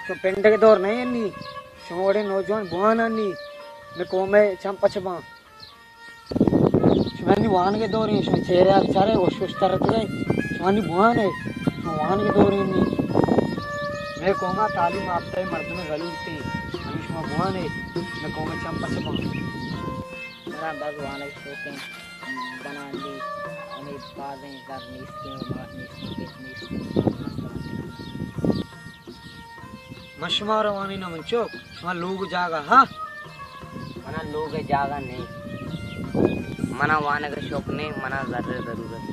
تو پنڈگ دور نہ انی، شما وڑے نوجوان بوان انی، مئے قوم ءِ چم پچ باں۔ شما نی وانگ دور ایں، شما چہرہ ءَ بچارے، وش وش تر اتکے، شما نی بوان ئے، شما وانگ دور ایں نی۔ مئے قوم ءَ تعلیم یافتہ مردم ضرورت ایں، ہمے شما بوان ئے، مئے قوم ءِ چم پچ باں۔ منا بس وانگ شوق ایں، بناں لی ہمے بازیں زر نیست ایں، ماٹ نیست ایں، پت نیست ایں۔ من شما را وانیناں من چک، شما لوگ جاگہ ہا؟ منا لوگ جاگہ نہیں، منا وانگ شوق نہیں، منا زر ضرورت۔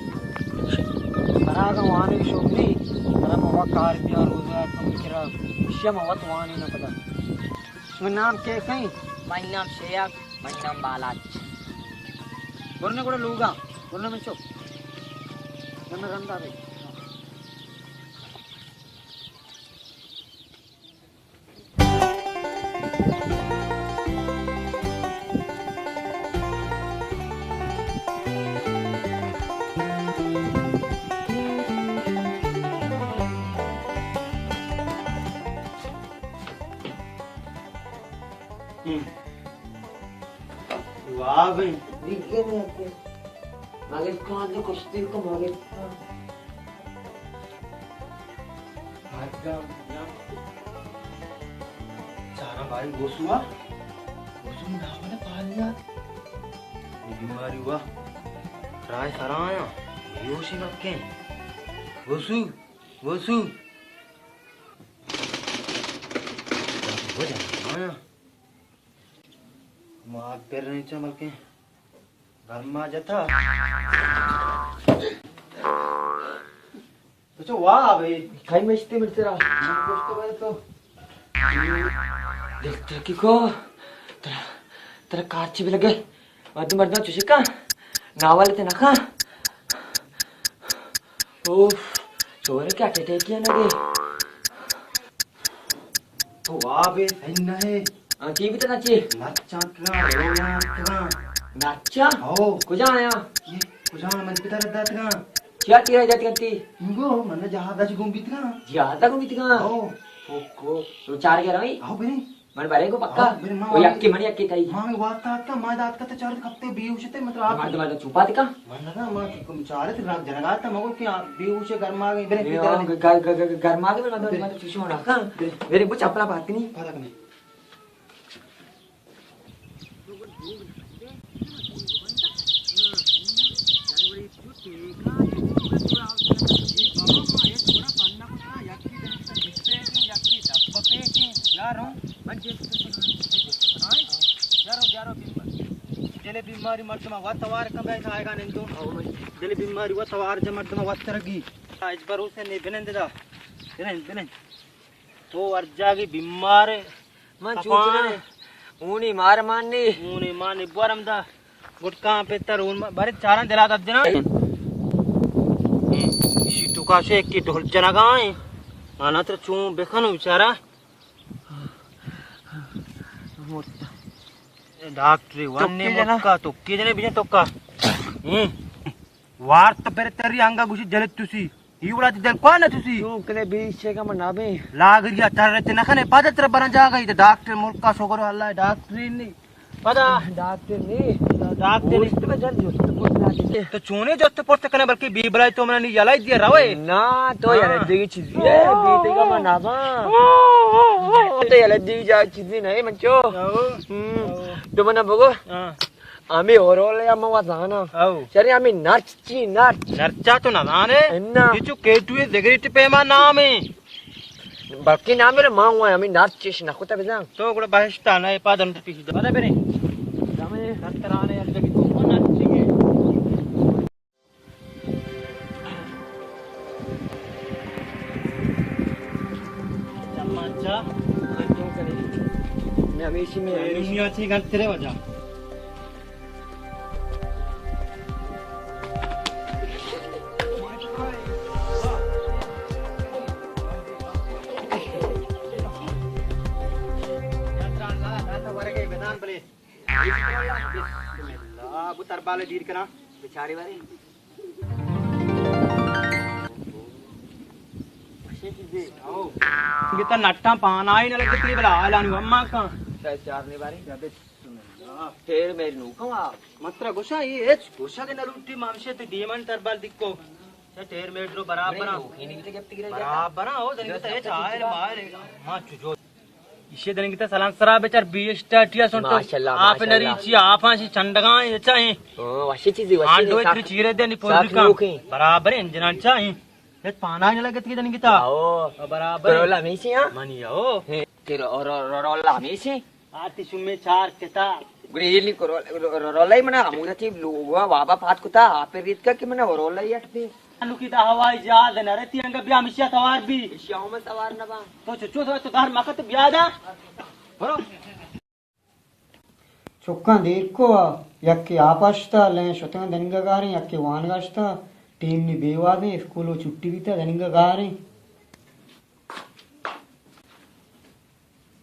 ترا اگاں وانگ شوق نہیں، ترا ما وت کار بیاں روزگار کم کرا، اشیا ما وت وانیناں پدا۔ شما نام کے کہیں؟ منی نام شیخ، منی نام بالاچ۔ برنے گڑا لوگا، برنے من چک۔ من رندا رہی۔ واہ بھائی۔ دیگه نه که. مگه کان کشتی کو مگه. مردم یا چارا بھائی گوسوا، گوسو نہ ہونے پالیا۔ یہ بیماری ہوا، رائے سرا آیا، بیہوشی مکیں۔ گوسو، گوسو۔ آیا۔ ما پر نہیں چا بلکہ گرما جتا۔ تو چو واہ بھائی۔ کھائی مشتی مل تیرا۔ من گوشت بھائی تو۔ دل ترکی کو۔ ترا، ترا کارچی بھی لگے۔ مردم، مردم چوشکا۔ ناوال تے نخا۔ اوف، چورے کیا ٹٹے کیا نگے۔ تو واب ہے، صحیح نہ ہے۔ ہاں، کی بیتا چاچی؟ مرچاں کنا، رویاں کنا۔ مرچاں؟ ہو۔ کجا آیا؟ یہ کجا من پتا رد داتگا۔ کیا تیرا جات کرتی؟ انگو، من جہاز اچ گم بیتگا۔ جہاز گم بیتگا؟ ہو۔ اوکو، تو چار گیا روی؟ ہو بھائی۔ من برے کو پکا؟ ہاں، برے ما او یکی من یکی تئی۔ ما واسطہ آتکا، ما دات کا تو چار کپتے بیہوش تے، مطلب آپ۔ مردم، مردم چوپا تکا؟ من نہ، ما کم چارت راگ جنگا تا، مگو کہ بیہوش گرما گئے، برے یہ پیتر ہاں، نے۔ گ-، گ-، گ-، گ-، گرما گئے، مردم، برے۔ مردم چوشو نہ کن۔ برے۔ برے بچ اپنا بات نہیں۔ پتہ نہیں۔ دل بیماری مردم وت توار کم بے آئیگا نندو۔ دل بیماری وت توار جا مردم وت ترگی۔ اج بروسے نے بنند دا۔ بنند، بنند۔ تو ہر جاگہ بیمار۔ من تپان۔ چوچنا۔ اونی مار مانی۔ اونی مانی بورم دا۔ گٹکاں پتر اون ما-، بارے چاراں دلا دب جنا۔ اسی تو کاشے کی ڈھول جنگا ہیں۔ آنا تر چون بکنو بیچارہ۔ ڈاکٹر ون نے توکی جنا۔ مکا، توکی جنے بیجن توکا۔ ہوں۔ وارت پر تری انگا گوشی جلت تسی۔ ای وڑا تی دل کوان نہ تسی۔ تو کنے بیچ چے کا من نابے۔ لاگریا تر رت نہ کنے، پد تر برن جاگا، ای ڈاکٹر ملکا شکر اللہ ڈاکٹر نی۔ پدا۔ ڈاکٹر نی۔ ڈاکٹر نی۔ تو جن جست پرس نہ کنے۔ تو چونے جست پرس کنے، بلکہ بی بلائی تو منا نی یلائی دیا روے۔ نا، تو ہاں۔ یلائی دیگی چیزی ہے، بی تے کا من نابا۔ تو یلائی دیگی جا چیزی نہیں منچو۔ ہاں۔ ہم۔ ہاں۔ تو منا بگو۔ ہاں۔ ہمے ہورول یا ما وا زانا۔ او۔ چرے ہمے نرچ چی نرچ؟ نرچا تو نہ زانے؟ انا۔ یہ چو کیٹوے سگریٹ پیما نام ہے۔ بلکہ نام میرے ماں ہوا ہے، ہمے نرچ چیش نہ کتا بزن۔ تو گڑا بہشتا نہ، پادن پیش دے۔ بدا برے۔ دمے۔ نرچ ترانے، اب جگہ تو نرچ چی ہے۔ چمچا۔ میں ہمیشہ میں اے دنیا چی گھنٹے رے وجہ۔ بسم اللہ، بو تربال دیر کنا، بچاری بارے۔ گتا نٹاں پانائی نہ لگتی بلا حالانی ہم کان. چار نے باری. ٹیر میر نوکا. مترا گوشا، یہ ہچ گوشا کہ نہ لوٹی، ما ہمشے تے دیمن تر بال دکو. چا ٹیر میر درو برابر آں. برابر آں، او دنگتا ہچ آئل مائل. ما چجو. ایشی دنگتا سلام سرا بچار بی اسٹارٹیا سنٹو. ماشاءاللہ، آپ ماشاءاللہ. نری چی، آپ آنشی چنڈگاں، یہ چاہیں. ہاں، وشی چیزی، وشی آنڈو چیزی. اتری چیرے دے نی پوزی کان. برابر انجنان چاہیں. ہچ پانا نہ لگت کی دنگتا. آؤ. برابر. کرولا میسی، ہاں؟ منی آؤ. ہاں، کرو-، رو-، رو-، رولا میسی. آتی شمے چار کتا. گڑے یہ نہیں کرو، رو-، رو-، رولا ہی منا ہمورا تی لوگا وابا پات کتا، آپ ریت کا کہ منا رولا ہی اٹھ دے. انو کی دا ہوائی جہاز نہ رہتی انگا بیا مشیا سوار بی. مشیا ہم سوار نہ با. تو چچو تو، تو دار مکت بیا دا. برو. چکاں دیر کو آ، یکے آپ اشتا، لیں شتگاں دنگا گاریں، یکے وانگا اشتا، ٹیم نی بے وادیں، اسکول و چھٹی بیتا، دنگا گاریں.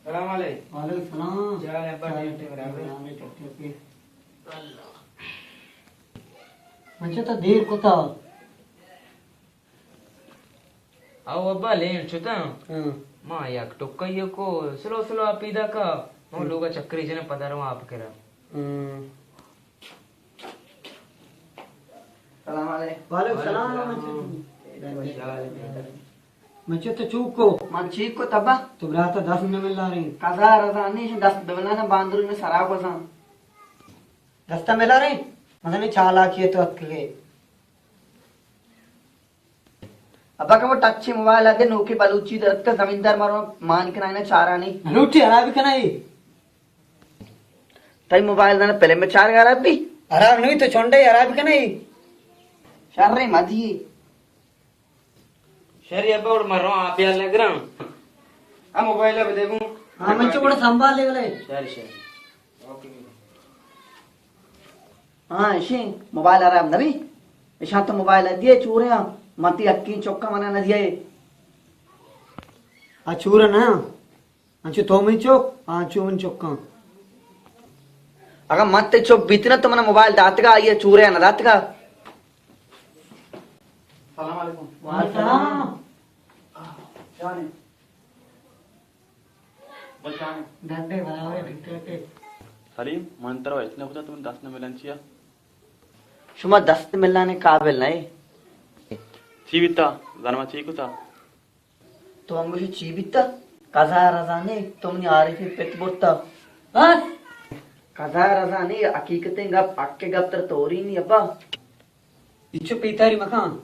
سلام علیکم. وعلیکم السلام. کیا حال ہے ابا؟ ٹھیک ٹھاک برابر؟ برابر، ٹھیک ٹھاک. من چہ تو دیر کتا. او ابا، لین شتاں. ہاں. ما یک ٹکا یکو سلو سلو اپیدا کا. من ہم. لوگا چکری جنہ پدروں آپ کرا. ہاں. سلام علیکم. وعلیکم السلام. وعلیکم السلام. من چہ تو چوک کو. من چیک کو تبا. تو براتا دست نہ ملا رہی. قضا رضا نہیں، دست بملانا باندرو میں سرا گزاں. دستا ملا رہی. مزنی چالاکی تو اتکگے. ابا کہ وہ ٹچی موبائل آتے نوکی بلوچی درتکا زمیندار مارو مان کنائنا چارانی. لوٹی حرابی کنائی. تئی موبائل دانا پلے میں چار گارا بھی. حراب نہیں تو چونڈے حرابی کنائی. شر مدی. شری ابا، وڑ مرو آپ یار لگران. آ موبائل ءَ بدے گوں. ہاں، من چو وڑ سنبھال لے گلے. شری، شری. ہاں، اشی موبائل آرام نبی. اشاں تو موبائل دیے چورے ہاں. من تی اکین چکا منا نہ دیے. آ چورا نہ. انچو تو منی چک، آنچو منی چکاں. اگاں من تئی چک بیتناں تو منا موبائل داتگا، آئی ءَ چورے ءَ نہ داتگا. سلام علیکم. وعلیکم السلام. جانے. بس جانے. ڈنڈے برابر ڈنڈے. سلیم، من ترا ہچ نہ کتا، تو من دست نہ ملن چیا؟ شما دست ملانے قابل نہ. چی بیتا؟ زانما چی کتا؟ تو ہم گوشی چی بیتا؟ قضا رضا نے، تو منی عارفیں پت برتا. بس! قضا رضا نے، حقیقتیں گپ، حق گپ تر توری نی ابا. اچو پیتاری مکان.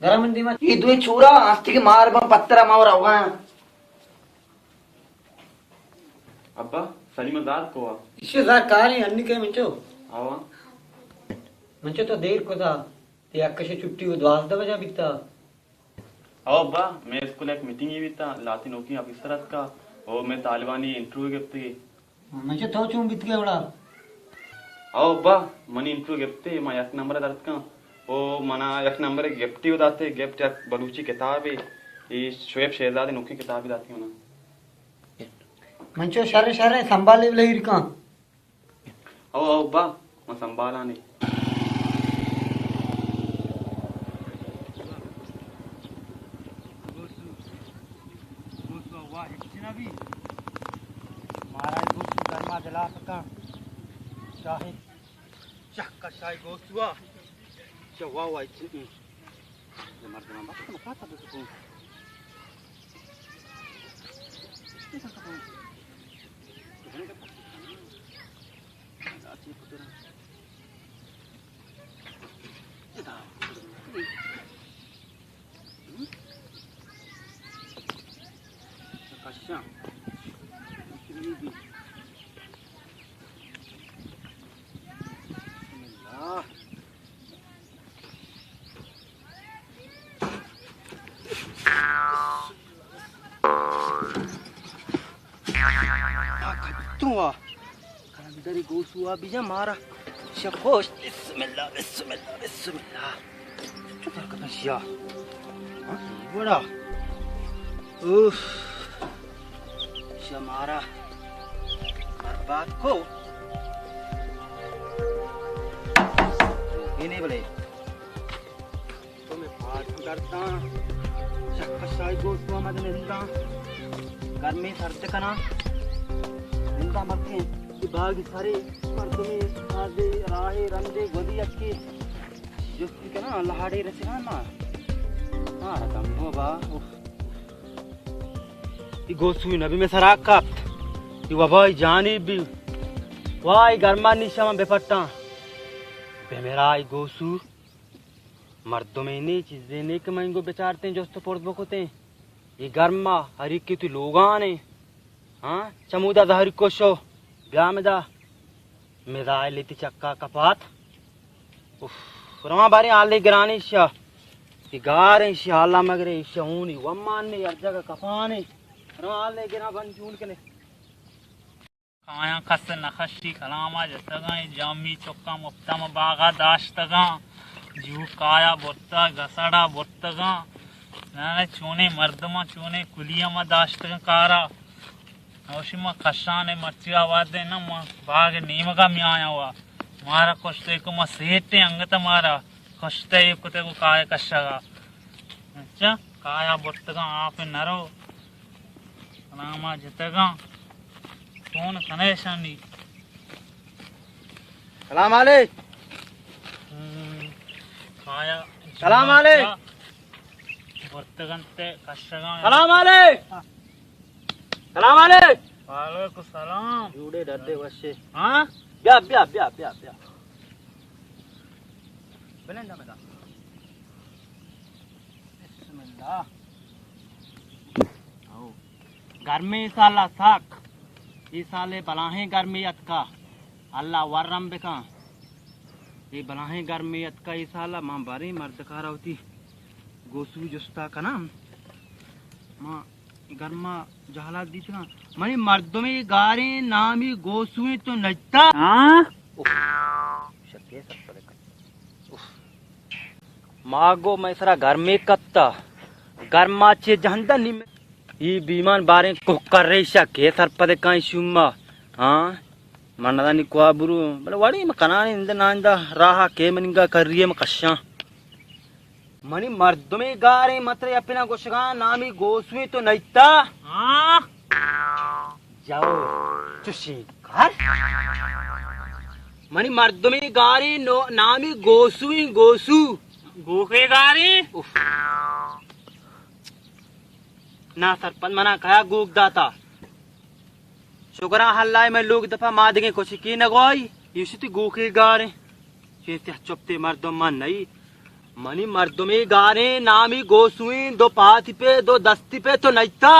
درا من دیما. یہ دوئیں چورا آستی کے مار بم پترا ما روگا. ابا، سلیم زار کو؟ ایشی زار کاری انی کے منچو. آوا. منچو تو دیر کتا. تے اکش چھٹی و دوازدہ بجا بیتا. او ابا، مئے اسکول یک میٹنگے بیتا، لہتیں نوکیں آفیسر اتکا، او مئے طالبانی انٹرویو گپتگی. من چہ تو چون بیتگے وڑا؟ او ابا، منی انٹرویو گپتے، ما یک نمبر درتکاں. او منا یک نمبر گپٹی و داتے، گپٹ یک بلوچی کتابے، اے شعیب شہزاد نوکیں کتابے داتے منا. من چو شر شر سنبھالے بلے ایرکاں. او، او، با، من سنبھالانی. گوسو، گوسو، واہ، ہچ نہ بی. مارا گوسو گرما دلا پکا. شاہی، شاہ کا شاہی گوسو آ. شاہ، واہ، واہ، ہچ نہ بی. مردمان بس مکاتا بسکون. تو آ. کلندری گوسو آ بجا مارا. شکوش. بسم اللہ، بسم اللہ، بسم اللہ. چطور کتن شیا؟ ہاں، بڑا. اوف. شمارا برباد کو. یہ نہیں بلے. تو میں پاس کرتا. شک شاہی گوشت ما مد ننداں، گرمی سرد کناں، ننداں بلکیں کہ باغی سرے مردمی سازے راہے رندے گودی یکی جستی کناں، لہاڑے رسگاں ما. مارا دمبو با، اف. ای گوسوی نبی میں سرا کپت، ای وبای جانی بی. وای گرما نیشا من بپٹاں. بمیرا ای گوسو. مردمے نے، چیزے نے کہ من گو بچارتیں، جست و پرس بکتیں. اے گرما ہر یکے وتی لوگانے. ہاں، چمودا زہری کشو، بیا مدا. میزائل تی چکا کپات. اف، رواں باریں حالے گرانی شا. تی گاریں شا، حالا مگرے شا ہونی ومانے، ہر جگہ کپانے. رواں حالے گراں بند جون کنے. کایاں کس نہ کشی، کلاما جتگاں، اے جامی چکاں مپتم باغا داشتگاں، جو کایا برتگ، گسڑا برتگاں، نہ، نہ، چونیں مردماں، چونیں کلیاں ما داشتگاں کارا. اوشی ما کشان مرچی آواد نہ، ما باغ نیمگا میایاں وا. مارا کشتے کو ما سیٹیں انگت مارا کشتے کتے کو کایا کشگا. اچھا، کایا برتگاں آپ نرو. سلاما جتگاں. فون کنے شانی. سلام علیک. ہم، کایا سلام علیک. برتگنتے کشگاں. سلام علیک. سلام علیک. وعلیکم السلام. جوڑے ڈڈے وشے. ہاں؟ بیا، بیا، بیا، بیا، بیا. بلند مدا. بسم اللہ. او. گرمی سالا سک. ای سالے بلاہیں گرمی اتکا. اللہ ورم بکن. ای بلاہیں گرمی اتکا ای سالا، من باریں مردکارا وتی گوسو جستا کناں. ما گرما جہلا دیتگاں. منی مردمی گاریں نامی گوسویں تو نجتا. ہاں؟ اوف. شکے سرپد کن. اوف. ما گو مئے سرا گرمے کپتا. گرما چے جہندا نیم. ای بیمان باریں کوکر ریشا کے سرپد کن شوما. ہاں؟ من نزانی کوا برو. بلے وڑی من کنانی اند ناندا راہا کے مننگا کریے من کشاں. منی مردمے گاریں مترے اپنا گوشگاں نامی گوسویں تو نئیتا؟ ہاں؟ جاؤ، چشیں کار. منی مردمے گاریں نو-، نامی گوسویں گوسو. گوکے گاریں؟ اف. نا سرپد منا کیا گوک داتا؟ شگراں ہلائے مئے لوگ دپا ما دگیں کچکے نگوائی، ایشی تی گوکے گاریں. چیتے چپتے مردم من نئی. منی مردمے گاریں نامی گوسوئیں دو پاتی پہ دو دستی پہ تو نئیتا.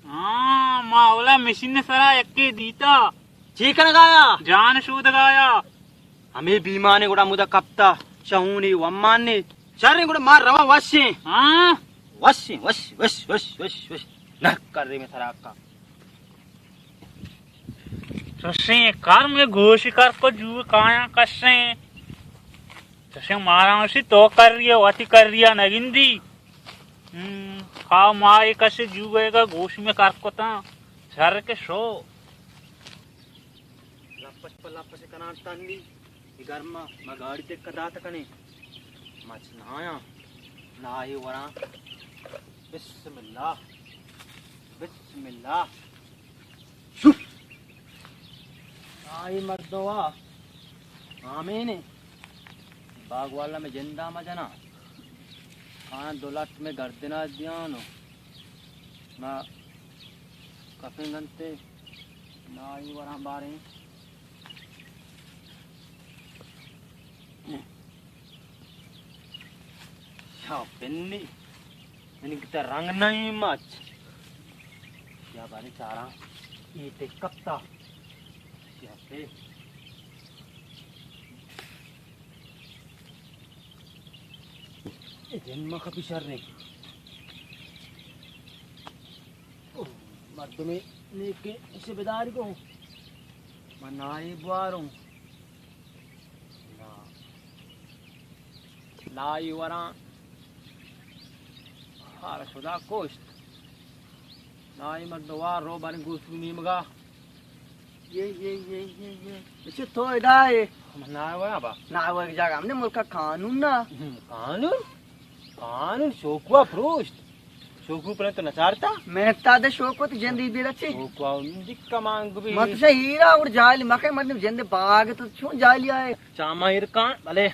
ہاں، ما اولا مشین سرا یکے دیتا. چی کنگایا؟ جان شودگایا. ہمے بیمانے گڑا مدا کپتا، شہونی ومانے. شریں گڑا ما رواں وشیں. ہاں؟ وشیں، وش، وش، وش، وش، وش. نہ کرے میں سراکا. چشیں کر میں گوشی کر کو جو کایاں کشیں. چشیں مارا اسی تو کر رہی ہے، وتی کر رہی ہے نگندی. ہم، کھا ما ایک کشے جو گئے گا گوش میں کر کو تا. شر کے شو. لپش پہ لپش کنان تنی. اے گرما ما گاڑی تک دات کنیں. مچ نایاں. نائی وراں. بسم اللہ. بسم اللہ. شف. نائی مردوا. آمین. باغ والا میں جندا مجنا. آن دو لٹ میں گردنا دیانو. ما کپیں گنتے. نائی وراں باریں. یا پنی، منی کتا رنگ نہیں مچ. یا بارے چارا، یہ تے کپتا. یا پہ. اے جن ما کپی شر نے. او، مردمے نیکے اسے بداری کو. من نائی بواروں. نا. نائی وراں. ہار خدا کوشت. نائی مردم وار رو باریں گوسو نیمگا. یہ، یہ، یہ، یہ، یہ. اچھا تو ادا ہے. من نائی وراں با. نائی وراں جاگا ہم نے ملک کا قانون نا. ہم، قانون؟ قانون شوکوا پروشت. تو کو پلان تو نچارتا؟ میں تا دے شوق کو تو جندی بیڑا چی؟ تو کو دکا مانگ بھی۔ من تو سے ہیرا اور جالی مکے مردم جندے باغ تو چون جالی آئے؟ چاما ہیر کان، بلے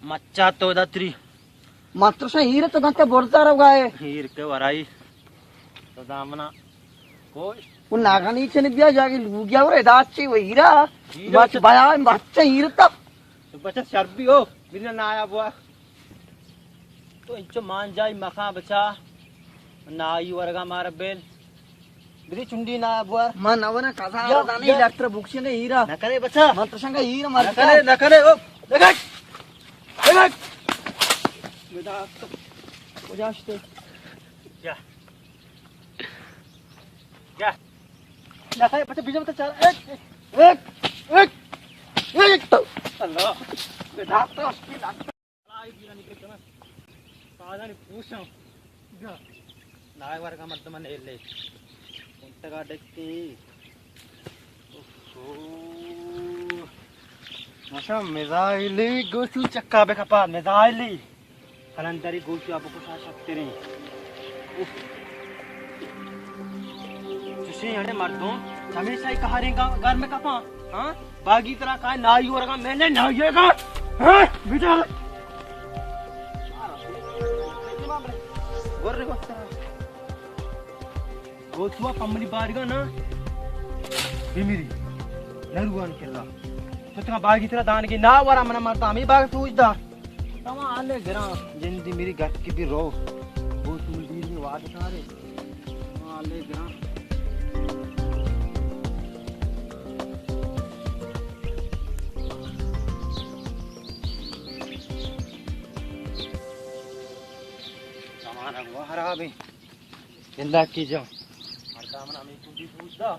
مچا تو دا تری۔ من تو سے ہیرا تو گنتے برزا رو گائے۔ ہیر کے ورائی۔ تو دامنا کوش۔ وہ ناگانی چنے بیا جاگی لوگیا اور ادا چی وہ ہیرا۔ ہیرا بچ چ- بیا بچا ہیرا تب۔ تو بچا شربی ہو، میرا نایا بوا۔ تو انچو مان جائی مخا بچا۔ نائی ورگا مار بیل۔ بری چنڈی نا بور۔ من نہ ورا کزا یا، دانی یا۔ ڈاکٹر بکشے نے ہیرا۔ نہ کرے بچا۔ من تو سنگا ہیرا مر نہ کرے، نہ کرے، او، لگٹ۔ لگٹ۔ بدا تو۔ کجاشتے؟ کیا؟ کیا؟ نہ کرے بچا بیجم تو چار۔ ایک، ایک، ایک، ایک۔ اللہ۔ بدا تو اس کی لگٹ۔ آئی بیرانی کہ تمہیں پادانی پوشاں۔ نائے ورگا مردم نے لے۔ کنٹگا ڈکتی۔ اوہو۔ ماشا میزائلی گوشو چکا بکپا، میزائلی۔ قلندری گوشو ابو کشا شکتریں۔ اوہ۔ چشیں اڑے مردم، چمیشا ای کہاریں گا-، گھر میں کپاں، ہاں؟ باگی ترا کائے نائی ورگا، میں نے نائی ورگا، ہاں؟ بیٹا۔ گور نے گوشتا۔ گوتوا پملی بارگا نا، بمیری، نروان کلا۔ تو ترا باگی ترا دانگی نا ورا منا مرتا، ہمیں باگ تو اجدا۔ تمام آلے گراں، جندی میری گٹ کی بھی رو۔ بہت مدیر میں وعدہ سارے۔ آلے گراں۔ زمانہ گوا خراب ہے۔ زندہ کی جا۔ مردہ من ہمیں تو بھی پوچھ دا۔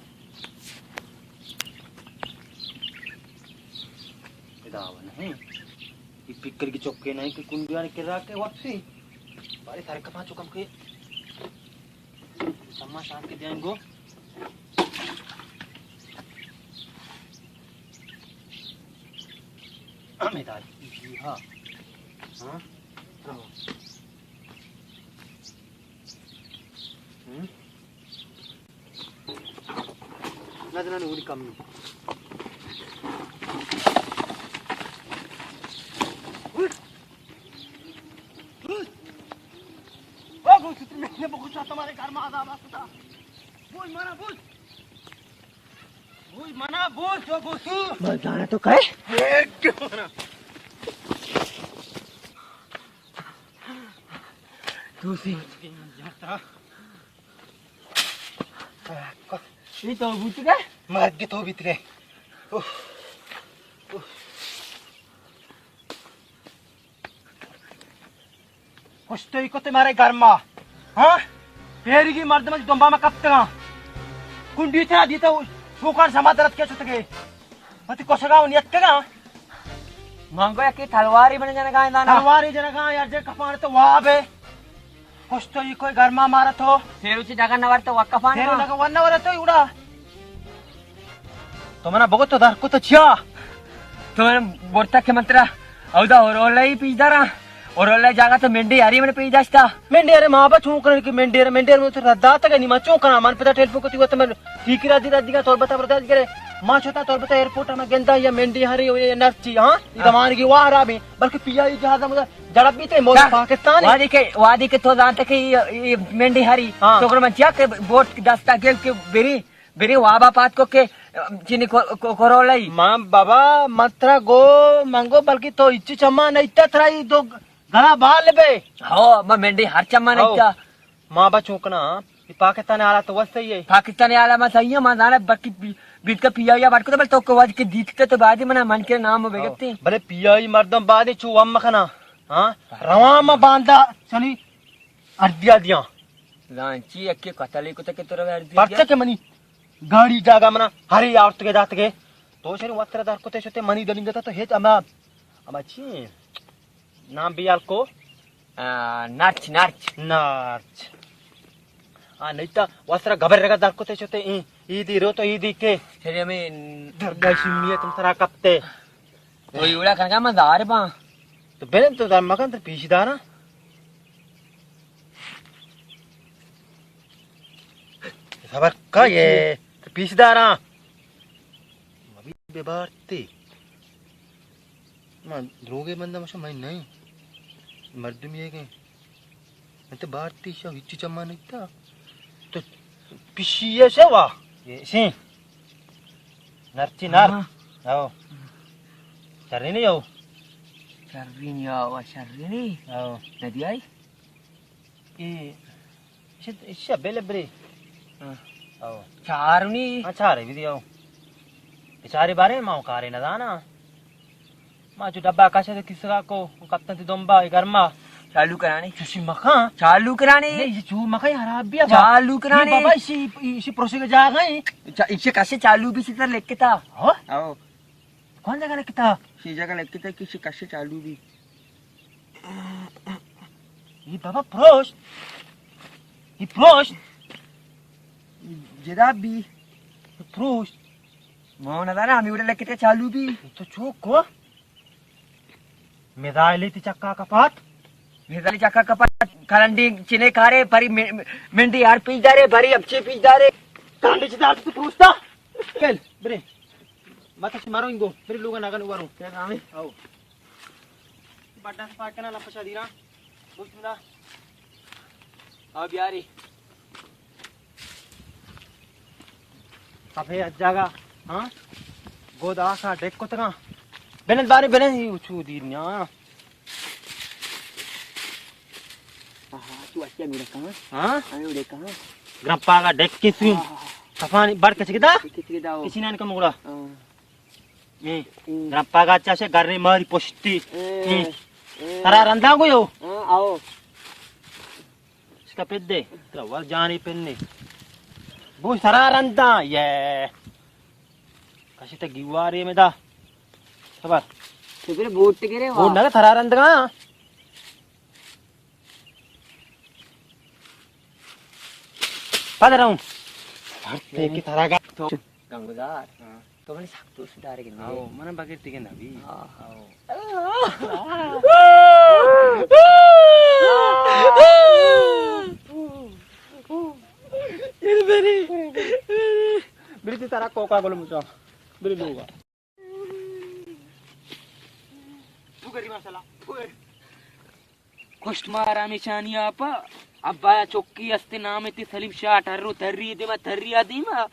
ادا وہ نہیں۔ یہ پکر کی چوکے نہیں کہ کنڈیاں کرا کے واپسی۔ بارے سارے کپا چکم کے۔ سما شام کے دیں گو۔ ہمیں دار۔ جی ہاں۔ ہاں۔ ہم؟ نہ جنانی اولی کم نہ۔ او گو ستر میں نے بخشا تمہارے گھر میں عذاب آتا تھا۔ بول مانا بول۔ بول مانا بول جو بوسو۔ بس جانا تو کہے؟ ایک مانا۔ دوسری۔ یہ تو بوت گئے؟ مرگ تو بیت گئے۔ اوہ۔ اوہ۔ کشتوئی کت مارے گرما۔ ہاں؟ پیریگی مردم دنبا ما کپتگاں۔ کنڈی ترا دیتا شوکان سما درت کے شتگے۔ وتی کشگا و نیتکگاں۔ من گو یکی تلواری بن جنگا ایں دانا۔ تلواری جنگا یار جے کپان تو واب ہے۔ کشتوئی کوئی گرما مارا تو۔ سیروچی جگہ نہ ورتو وقفان سیرو ما۔ جگہ ون نہ ورتو اڑا۔ تو منا بگو تو در کو تو چیا؟ تو منا بورتا کہ من ترا اودا اور اولائی پیش دارا۔ اور اولائی جاگا تو منڈی ہری من پیش داشتا۔ منڈی ہری ماں با چون کرن کہ منڈی ہری، منڈی ہری تو رد داتا کہ نہیں ما چون کرا من پتا ٹیلیفون کو تی وقت من ٹھیک را دی را دیگا تربت بردا کرے۔ ما چھوٹا تربت ایئرپورٹ ہم گندا یا منڈی ہری یا نرچی، ہاں؟ یہ ہاں۔ زمانگی وار آبی، بلکہ پی آئی جہاز ہم جڑب بیتے مول کیا؟ پاکستان ہے۔ وادی کے، وادی کے تو جانتے کہ یہ، یہ منڈی ہری۔ ہاں۔ تو کر من چیا کہ بوٹ دستا گل کے بری، بری وابا پات کو کے چینی کو، کو، کرولئی۔ ماں بابا مترا گو منگو بلکہ تو اچی چما نہیں تا ترائی دو گلا بال بے۔ ہو، ما منڈی ہر چما نہیں ہو۔ تا۔ ما با چون کناں، اے پاکستان ءِ حالات وت صحیح ہے۔ پاکستان ءِ حالات ما صحیح ہے، ما زاناں بکی بی-، بیت کا پی آئی آ بات کو تو بل تو کو واج کے دیت تے تو بعد منا من کے نام ہو۔ بگتے۔ بلے پی آئی مردم بعد چو ہم مخنا۔ ہاں؟ رواں ما باندا چنی اردیا دیاں۔ لانچی یکے قتل کو تے کہ تو اردیا۔ پرچہ کہ منی گاڑی جاگا منا ہری آورت کے دات کے۔ تو شری وتر دار کو تے شتے منی دلنگتا تو ہیچ اما، اما چی؟ نام بیال کو؟ آ، نارچ، نارچ۔ نارچ۔ آ، نہیں تا، واسرا گبر رگا در کتے چوتے، ای، ای دی رو تو ای دی کے۔ چلے ہمیں درگاہ شمیت تم سرا کپتے۔ تو ایوڑا کنگا من دار باں۔ تو بلن تو دار مکن تو پیش دارا۔ خبر کا یہ؟ تو پیش داراں۔ مبی ببارتے۔ ما دروگے بندہ مشا میں نہیں۔ مردمی ہے کہ من تو بارتی شا ہچی چما نہیں تا۔ تو پیشی ہے شوا۔ یہ سی۔ نرچی نر۔ ہاں۔ او۔ شرینی او۔ شرینی او، شرینی۔ او۔ ندی آئی؟ اے، ایشی، ایشی بلے برے۔ ہاں۔ او۔ چارنی؟ ہاں، چارے بھی دیو۔ بیچارے بارے ما کارے نہ دانا۔ ما جو ڈبہ کشے تو کس کا کو کپتن تی دمبا اے گرما۔ چالو کرانی؟ چوشی مکان۔ چالو کرانی؟ نہیں، یہ چو مکان خراب بھی ہے۔ چالو کرانی؟ یہ بابا، ایشی، ایشی پروسے کا جاگا ہے۔ چا-، ایشی کسے چالو بھی سی تر لکھتا۔ ہاں؟ او۔ کون جگہ لکھتا؟ سی جگہ لکھتا کہ سی کسے چالو بھی۔ یہ بابا پروش۔ یہ پروش۔ جدا بھی۔ پروش۔ مو ندارا، ہمیں اڑے لکھتا چالو بھی۔ تو چوک کو؟ میزائل تی چکا کپات۔ میزائل چکا کپات، کرنڈی چنے کارے، پری می-، منڈی ہر پیش دارے، پری اپچے پیش دارے۔ کرنڈی چدار تو پروشتا؟ کل، برے۔ مت چ مرو انگو، پھر لوگا نگن ورو۔ کیا نام ہے؟ آؤ۔ بڑا سپاکنا لپشا دیرا۔ گوشت مدا۔ آؤ بیاری۔ سفید جاگا، ہاں؟ گود آسا ڈیک کتگا۔ بلند بارے بلند، یہ اچو دیر نیا۔ آہا، تو اچھا میرا کہاں؟ ہاں؟ ہمیں اڑے کہاں؟ گرمپا کا ڈیک کی سوئی۔ آہا۔ کفانی بڑ کچھ کدا؟ کچھ کدا ہو۔ کسی نان کا مگڑا۔ ہاں۔ اے، ہوں۔ گرمپا کا چاشے گرنے ماری پشتی۔ اے، اے۔ ترا رندا کو یو؟ ہاں، آؤ۔ اس کا پد دے۔ ترا ور جانی پن نے۔ بو سرا رندا، یہ۔ کشی تا گیوارے میں دا۔ خبر۔ تو پھر بوٹ گرے بوٹ وا۔ نہ ترا رندگا۔ پد رہوں۔ ہر تے کی ترا گا۔ تو گنگدار۔ ہاں۔ تو منی سخت دوست دارے کہ نہیں؟ آؤ، من بغیر تیگے نبی۔ ہاں۔ آؤ۔ بری تی ترا کوکا گل مچا۔ بری لوگا۔ تو کری مسئلہ۔ کشت مارا ہمیشانی آپا۔ ابا چکی است نام تی سلیم شاہ ٹرو تری دیما تری آ دیما۔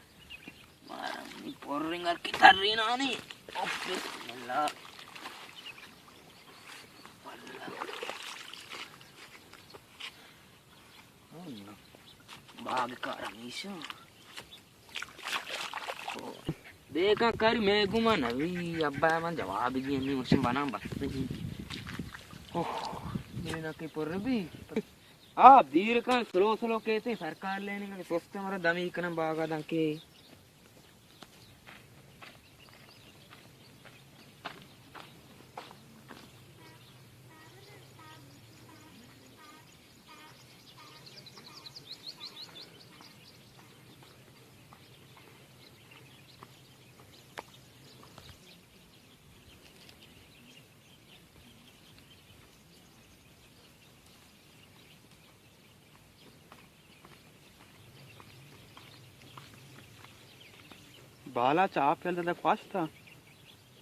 مارا منی پرنگر کی تری نانی۔ بسم اللہ۔ اللہ۔ باغ کار ہمیشہ۔ دیکھا کر میں گما نوی، ابا من جواب دی، نہیں مشن بنا بس۔ اوہ، میرا کے پر بھی۔ آپ دیر کن، سلو سلو کہتے ہیں، سرکار لینے کا سوچتے ہمارا دمی کنم باغا دنکے۔ بالاچ آپ یلدا دہ کواشتا۔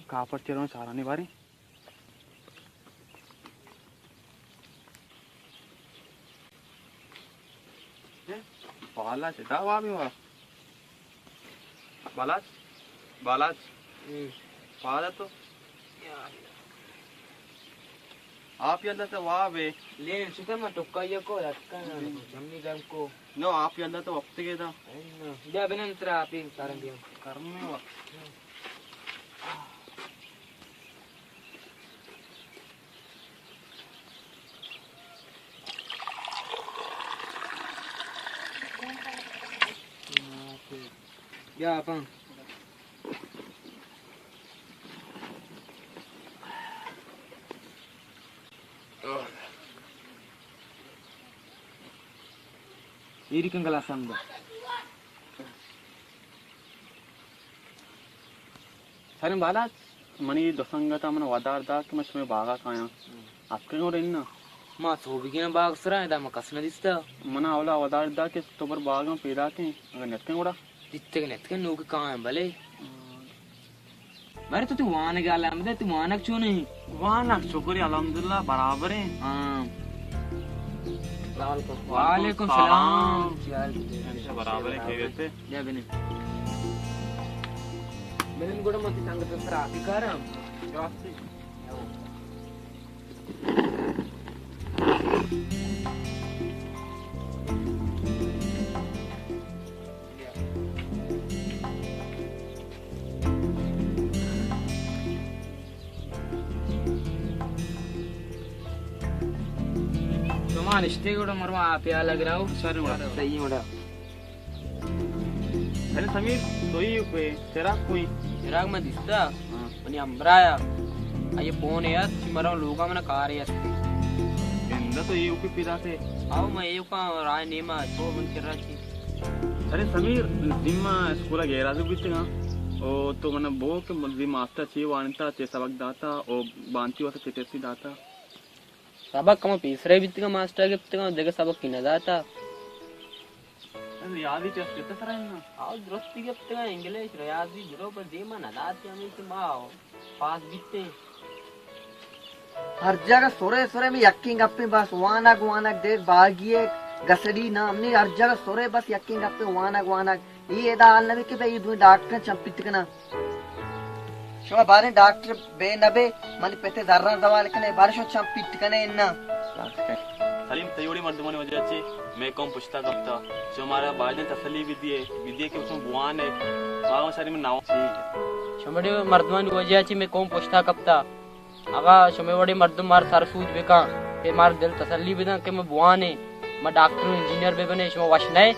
کاپر چیرون سارانی باریں۔ بالاچ دا وابی وا۔ بالاچ، بالاچ۔ ہم۔ پادا تو۔ آپ یلدا تو وابے۔ لین شتا ما ٹکا یکو یتکا۔ ہم۔ جمی گرم کو۔ نو آپ یلدا تو وقت کے دا۔ بیا بنن ترا آپی کرم بیا۔ کرم وقت۔ بیا اپاں۔ ایری کن گلاس ہم دو۔ سریں بالاچ، منی دو سنگت ءَ من ودار دات کہ من شمئے باغ ءَ کایاں۔ ہم۔ اتکگ اوں رند ءَ۔ ما سوبیگیں باغ سرا ادا ما کس نہ دیستا۔ منا اولا ودار دا کہ تو بر باغاں پیداکیں، اگر نتکیں گڑا؟ دیتگ نتکیں، نوک کائیں بلے۔ بارے تو، تو وانگ ءَ الحمد، تو وانگ چون ایں؟ وانگ شکر الحمدللہ برابر ایں۔ ہاں۔ السلام علیکم۔ وعلیکم السلام۔ چی حال؟ ہمیشہ برابر ایں، خیریت ایں؟ بیا بنند۔ بنند گڑا من تئی سنگت سرا آتی کاراں۔ راستی۔ شما نشتے گڑا مرو آ پیالہ گراو۔ سر گڑا۔ صحیح گڑا۔ ارے سمیر، تو ای کوئی چراغ کوئی؟ چراغ من دیستا۔ ہاں۔ منی ہمراہ آ۔ آئی پون یات، چی مرو لوگا منا کارے است۔ گندا تو ای کوئی پیدا تھے؟ آو، من ای کا راہ نیما، تو من کرا چی۔ ارے سمیر، زیما اسکولا گیرا سے بیتگا۔ او تو منا بو کہ من زیما آفتا چی وانتا، چی سبق داتا، او بانتی واسطے چی ٹیسٹی داتا۔ سبق ہما پیسرا بیتگاں، ماسٹر گپتگاں، دگہ سبقے نہ داتا۔ ریاضی ٹیسٹ کت سرا اناں؟ آ درستی گپتگاں، انگلش، ریاضی، درو پر دیما نہ داتی، ہمیں کہ ما پاس بیتیں۔ ہر جاگہ سرے سرے میں یکیں گپیں بس، وانگ وانگ، دیکھ باغی ہے، گسڑی نام نہیں، ہر جاگہ سرے بس یکیں گپیں وانگ وانگ۔ اے ادا حال نہ بی کہ بھئی اے دوئیں ڈاکٹر چم پیت کناں۔ شما باریں ڈاکٹر بے نہ بے، منی پتے زراں زوال کنے، باریں شما چم پیت کنے اناں۔ سلیم، تئی وڑیں مردمانی وجہ چی مئے قوم پشتا کپتا۔ شمارا باید تسلی بدیے، بدیے کہ شما بوانے۔ ما شری من ناو۔ شمڑے مردمانی وجہ چی مئے قوم پشتا کپتا۔ اگاں شمے وڑیں مردم مار سر سوج بکن، کہ مار دل تسلی بدن کہ ما بوانیں، ما ڈاکٹر و انجینئر ببنیں، شما وش نئے؟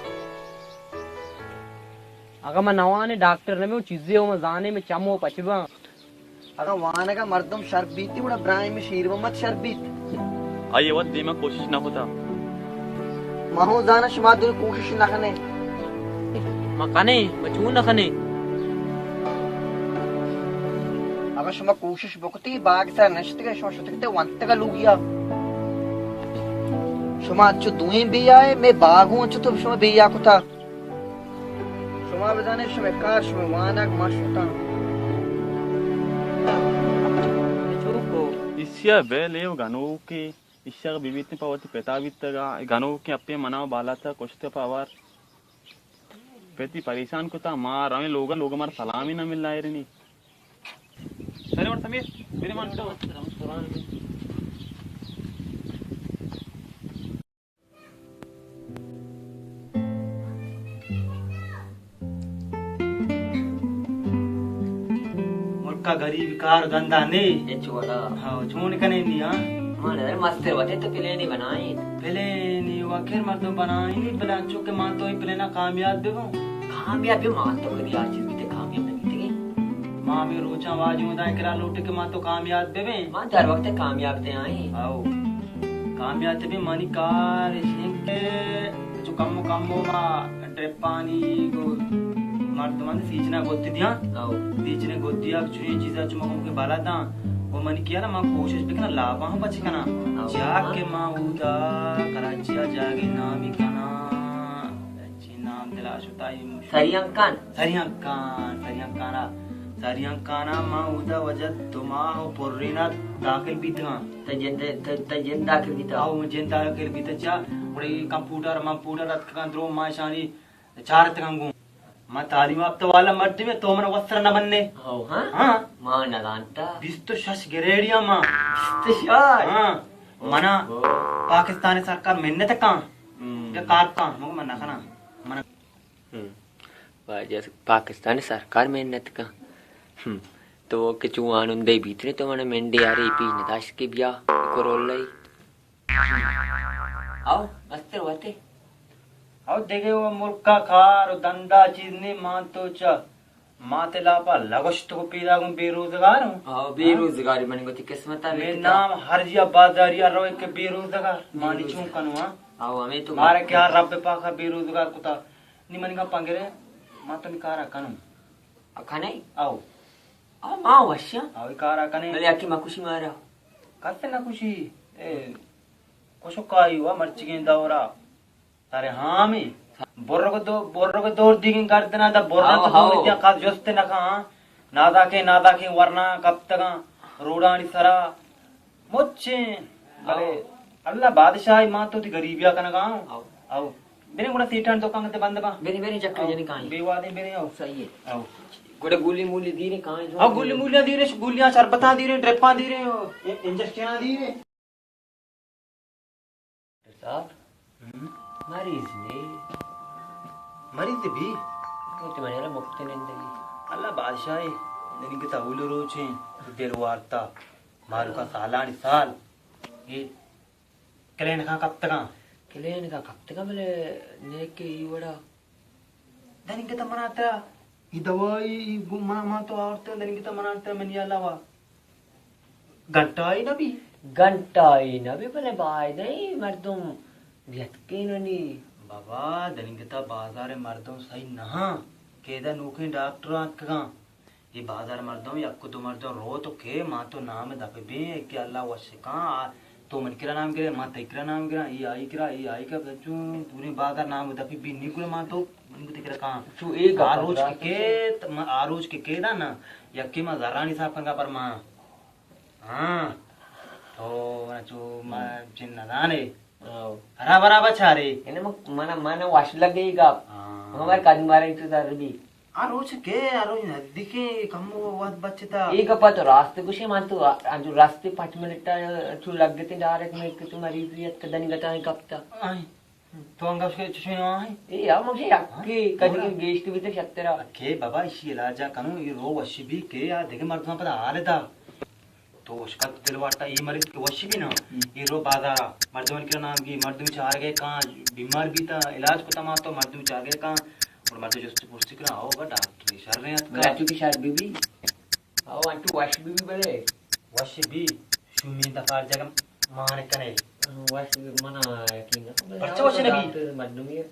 اگاں ما نوانیں ڈاکٹر نبیں، چیزے و ما زانیں، مئے چم و پچ باں۔ اگاں وانگا مردم شر بیتی، گڑا ابراہیم شیر محمد شر بیت۔ آئی وت دیما کوشش نہ کتا۔ ما ہوں زاناں شما دوئیں کوشش نہ کنے۔ ما کنے، ما چون نہ کنے؟ اگاں شما کوشش بکتی، باگ سر نشتگے، شما شتگتے ونتگا لوگیا۔ شما انچو دوئیں بے آئے، مئے باگوں انچو تو شما بے آ کتا۔ شما بزانے شمئے کار، شمئے وانگ ما شتاں۔ ایشی ء بے لیو گنوکے، ایشی ء بہ بیتیں پہ وتی پتا بیتگ ء، گنوکیں اپیں منا و بالاد ء کشت پہ آوار۔ پتی پریشان کتا، ما رویں لوگ ء، لوگ ء مارا سلامی نہ مل ایرنی۔ سلام سمیر، میرے مان۔ ملکا غریب کار دندا نے۔ ہچ وڑا۔ ہاں، چون کنے نی، ہاں؟ ما نظر مستر وتے تو پلینی بنائیں۔ پلینی و آخر مردم بنائیں، بلے انچو کہ ما تو ای پلینا کامیاب ببوں۔ کامیاب بی، ما تو کدی آ چیز بیتے کامیاب نہ بیتے۔ ما ہمیں روچاں واجوں دا کرا لوٹے کہ ما تو کامیاب ببیں۔ ما در وقت کامیاب تے آئیں۔ آؤ۔ کامیات بی منی کار اش انت کہ چو کمو کمو ما ڈرپانی گو مردمان سیچنا گوت دیاں۔ او۔ سیچنے گوت دیا، چوئیں چیزا چو مکم کے بالا داں۔ و منی کیا نا، ما کوشش بکناں، لاپاں ہم بچ کناں۔ او۔ چیا کہ ما اودا کراچی آ جاگے نامی کناں۔ چی نام دلا شتا ای مش-، سریانکان۔ سریانکان، سریانکانا، سریانکانا ما اودا وجہ دو ماہ و پرینا داخل بیتگاں۔ تئی جند، تئی، تئی جند داخل بیتا؟ آؤ، جند داخل بیتا چا، گڑا اے کمپیوٹر، ممپیوٹر اتکگاں درو، ما اشانی چارتگاں گوں۔ ما تعلیم یافتہ والا مردمے، تو من وسر نہ بننے۔ آؤ، ہاں؟ ہاں۔ ما نہ زانتا۔ بیست و شش گریڈیا ما۔ بیست و شش؟ ہاں۔ منا اوہو۔ پاکستان سرکار منت کاں۔ ہم۔ یا کار کاں، مگو من نہ کناں۔ من ہم۔ واجہ پاکستان سرکار منت کن۔ ہم۔ تو کہ چو آنندے بیتنے تو من منڈی آرے پیش نداشت کہ بیا کرولئی۔ آؤ، مستر وتے۔ آؤ، دگہ و ملکا کار و دندا چیز نے مان تو چا۔ ما تے لاپا لگوشت کو پیدا گوں بے روزگار ہوں۔ آؤ، بے روزگاری من گوتی قسمتا۔ مے نام ہر جیا بازاریا روئے کہ بے روزگار۔ مانی بے روزگار۔ چون کنو، ہاں؟ آؤ، ہمیں تو مارا کیا رب پاکا بے روزگار کتا۔ نی منی گپاں گرے، ما تو نی کارا کنوں۔ آ کنے؟ آؤ۔ آ ما وشاں۔ آؤ، ای کارا کنے۔ بلے آکی ما کشی مارا۔ کس نہ کشی۔ اے، شکائی وا مرچگیں دورا۔ سارے ہامی۔ برگ دو، برگ دور دیگیں گردنا دا برگ ہاو، تو دور ہاو۔ دیا قد جست نہ کھاں۔ ناداکیں، ناداکیں ورنا کپتگاں۔ روڈانی سرا مچیں۔ بلے ہاو۔ اللہ بادشاہی، ما تو تی غریبیا کنگا ہوں۔ ہاو۔ او۔ بنے گڑا سیٹان دکان تے بند با۔ بنے، بنے چکر او۔ جنی کائیں۔ بے وادیں بنے او۔ صحیح ہے۔ او۔ گڑا گولی مولی دیرے کائیں جو۔ او گولی مولیاں دیرے، گولیاں شربتاں دیرے، ڈرپاں دیرے، او۔ انجیکشناں دیرے۔ ڈاکٹر صاحب، ہم؟ مریض نے؟ مریض بھی؟ وہ تو میں نے مفت نندگی۔ اللہ بادشاہ ہے، دنی کے تاول روچیں، دل وارتا، مالو کا سالانی سال، یہ کلینکاں کپتگاں۔ کلینکاں کپتگاں، بلے نیکے ای وڑا۔ دنیگتا منا ترا ای دوائی، ای گو-، منا، ما تو آورتہ، دنیگتا منا ترا منی علاوہ گھنٹائی نہ بی۔ گھنٹائی نہ بی، بلے باید ای مردم بیتکیننی۔ بابا، دنیگتا بازار مردم صحیح نہ ہاں۔ کیدا نوکیں ڈاکٹر آتکگاں۔ اے بازار مردم، یک و دو مردم روت و کہ ما تو نام دپ بیں، کہ اللہ وش کاں، آ تو من کرا نام گرے، ما تئی کرا نام گراں، اے آئی کرا، اے آئی کرا، چون پوریں بازار نام دپ بی نی گڑا ما تو من گتے کرا کاں۔ چو اے گپ آ روچ کرا کہ کیت، ما آ روچ کہ کیدا نا، یکی ما زرانی صاحب کنگا پر ما۔ ہاں۔ تو چو ما ہم۔ چن نہ زانے۔ او۔ ہرا برابر چارے۔ یعنی من، من، من وش لگے ای گپ۔ ہاں۔ ہمارے قدیم بارے تو در بی۔ آ روچ کہ، آ روچ نزدیکیں، کم وقت بچتا۔ ای گپا تو راست گوشے، من تو آ، انچو راست پنچ منٹ چو لگتے ڈائریکٹ میں کہ تو مریض یت کہ دنیگتا ہی کپتا۔ آئی۔ تو انگا اس کے چشمے نہ آئی؟ اے یا مجھے یکی کدی گیشت بیتے شترا۔ کہ بابا، اشی علاجا کنو، ای رو وشی بی کہ یا دیگه مردم پدا حال دا۔ تو اشکت دل وارتا، ای مریض کہ وشی بی نا، ہم۔ ای رو بازارا، مردم کرا نام گی، مردم چارگے کان، بیمار بیتا، علاج کتا ما تو مردم چارگے کان، اور مردم جست پرسی کرا، آؤ گا ڈاکٹر شر رہے اتکا۔ بلے انچو کہ شر بی بی۔ آؤ انچو وش بی بی بلے۔ وش بی، شومی دفار جگہ مان کنے۔ وش بی منا یقین نہ۔ پرچہ وش نہ بی؟ ڈاکٹر مردمی ہے۔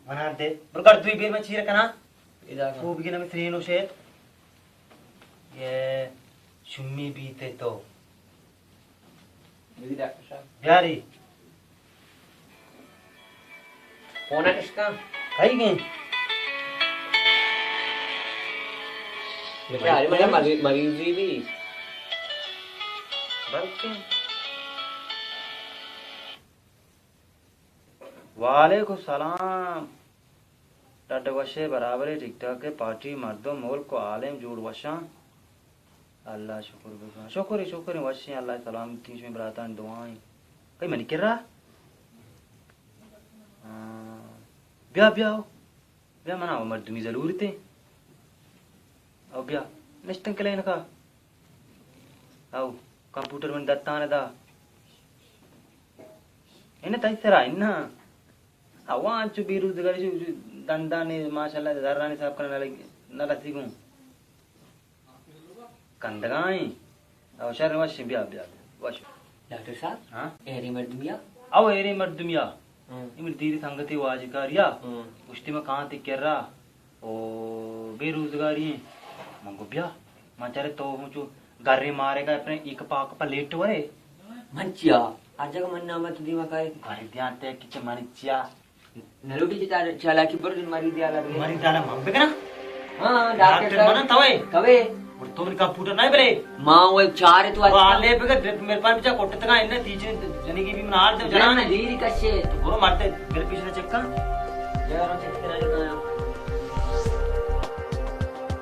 منا دے، برو گڑ دوی بیر میں چیر کنا۔ ادا کن۔ خوب گنا میں سرینو شیت۔ یہ شمی بیتے تو۔ بلی ڈاکٹر صاحب۔ بیاری۔ فون کس کا؟ کئی گئے؟ بیچارے منا مری-، مریضی بھی۔ بلکہ۔ وعلیکم السلام۔ ڈڈ وشے، برابرے، ٹھیک ٹھاکے، پارٹی، مردم، ملک و عالم جوڑ وشاں۔ اللہ شکر بکن۔ شکر، شکر، وشیں، اللہ سلامتی، شمے براتان دعائیں۔ کئی منی کرا؟ ہاں۔ بیا، بیا، او۔ بیا، منا او مردمی ضرورت ہے۔ او بیا، نشتن کلینکا۔ او، کمپیوٹر من دتان دا۔ انہ تئی سرا، انہ۔ آوان چو بے روزگاری چو، چو دندانی ماشاءاللہ زرانی صاحب کنن نہ لگی، نہ رسی گوں۔ کندگائیں۔ او شر وش بیا، بیا، بیا۔ وش۔ ڈاکٹر صاحب، ہاں؟ ایری مردمیا؟ او ایری مردمیا۔ ہاں۔ اے من دیری سنگتے واجکاریا۔ ہاں۔ گوشتی ما کانتی کرا۔ او بے روزگاری ہیں۔ من گو بیا۔ من چارے تو ہوں چو گرے مارے گا اپنے ایک پاک پا لیٹ ورے۔ من چیا؟ ہر جگہ من نام تو دیما کارے۔ گھر دیانتے کچھ من چیا؟ نلوٹی چی چالاکی برو جن مریض یالا بگے۔ مریض یالا من بگنا؟ ہاں، ڈاکٹر ڈاکٹر صاحب۔ منا توے؟ توے؟ اور تو من کمپیوٹر نہیں بلے؟ ماں وہ چار تو وہ آج آلے بگے، ڈرپ میرے پاس بچا کوٹتگا انہیں تیچے جنگی بھی من آل دے جنا۔ جنا دیری کشے۔ برو مارتے، میرے پیچھے سے چیک کر۔ یار، چیک کرا۔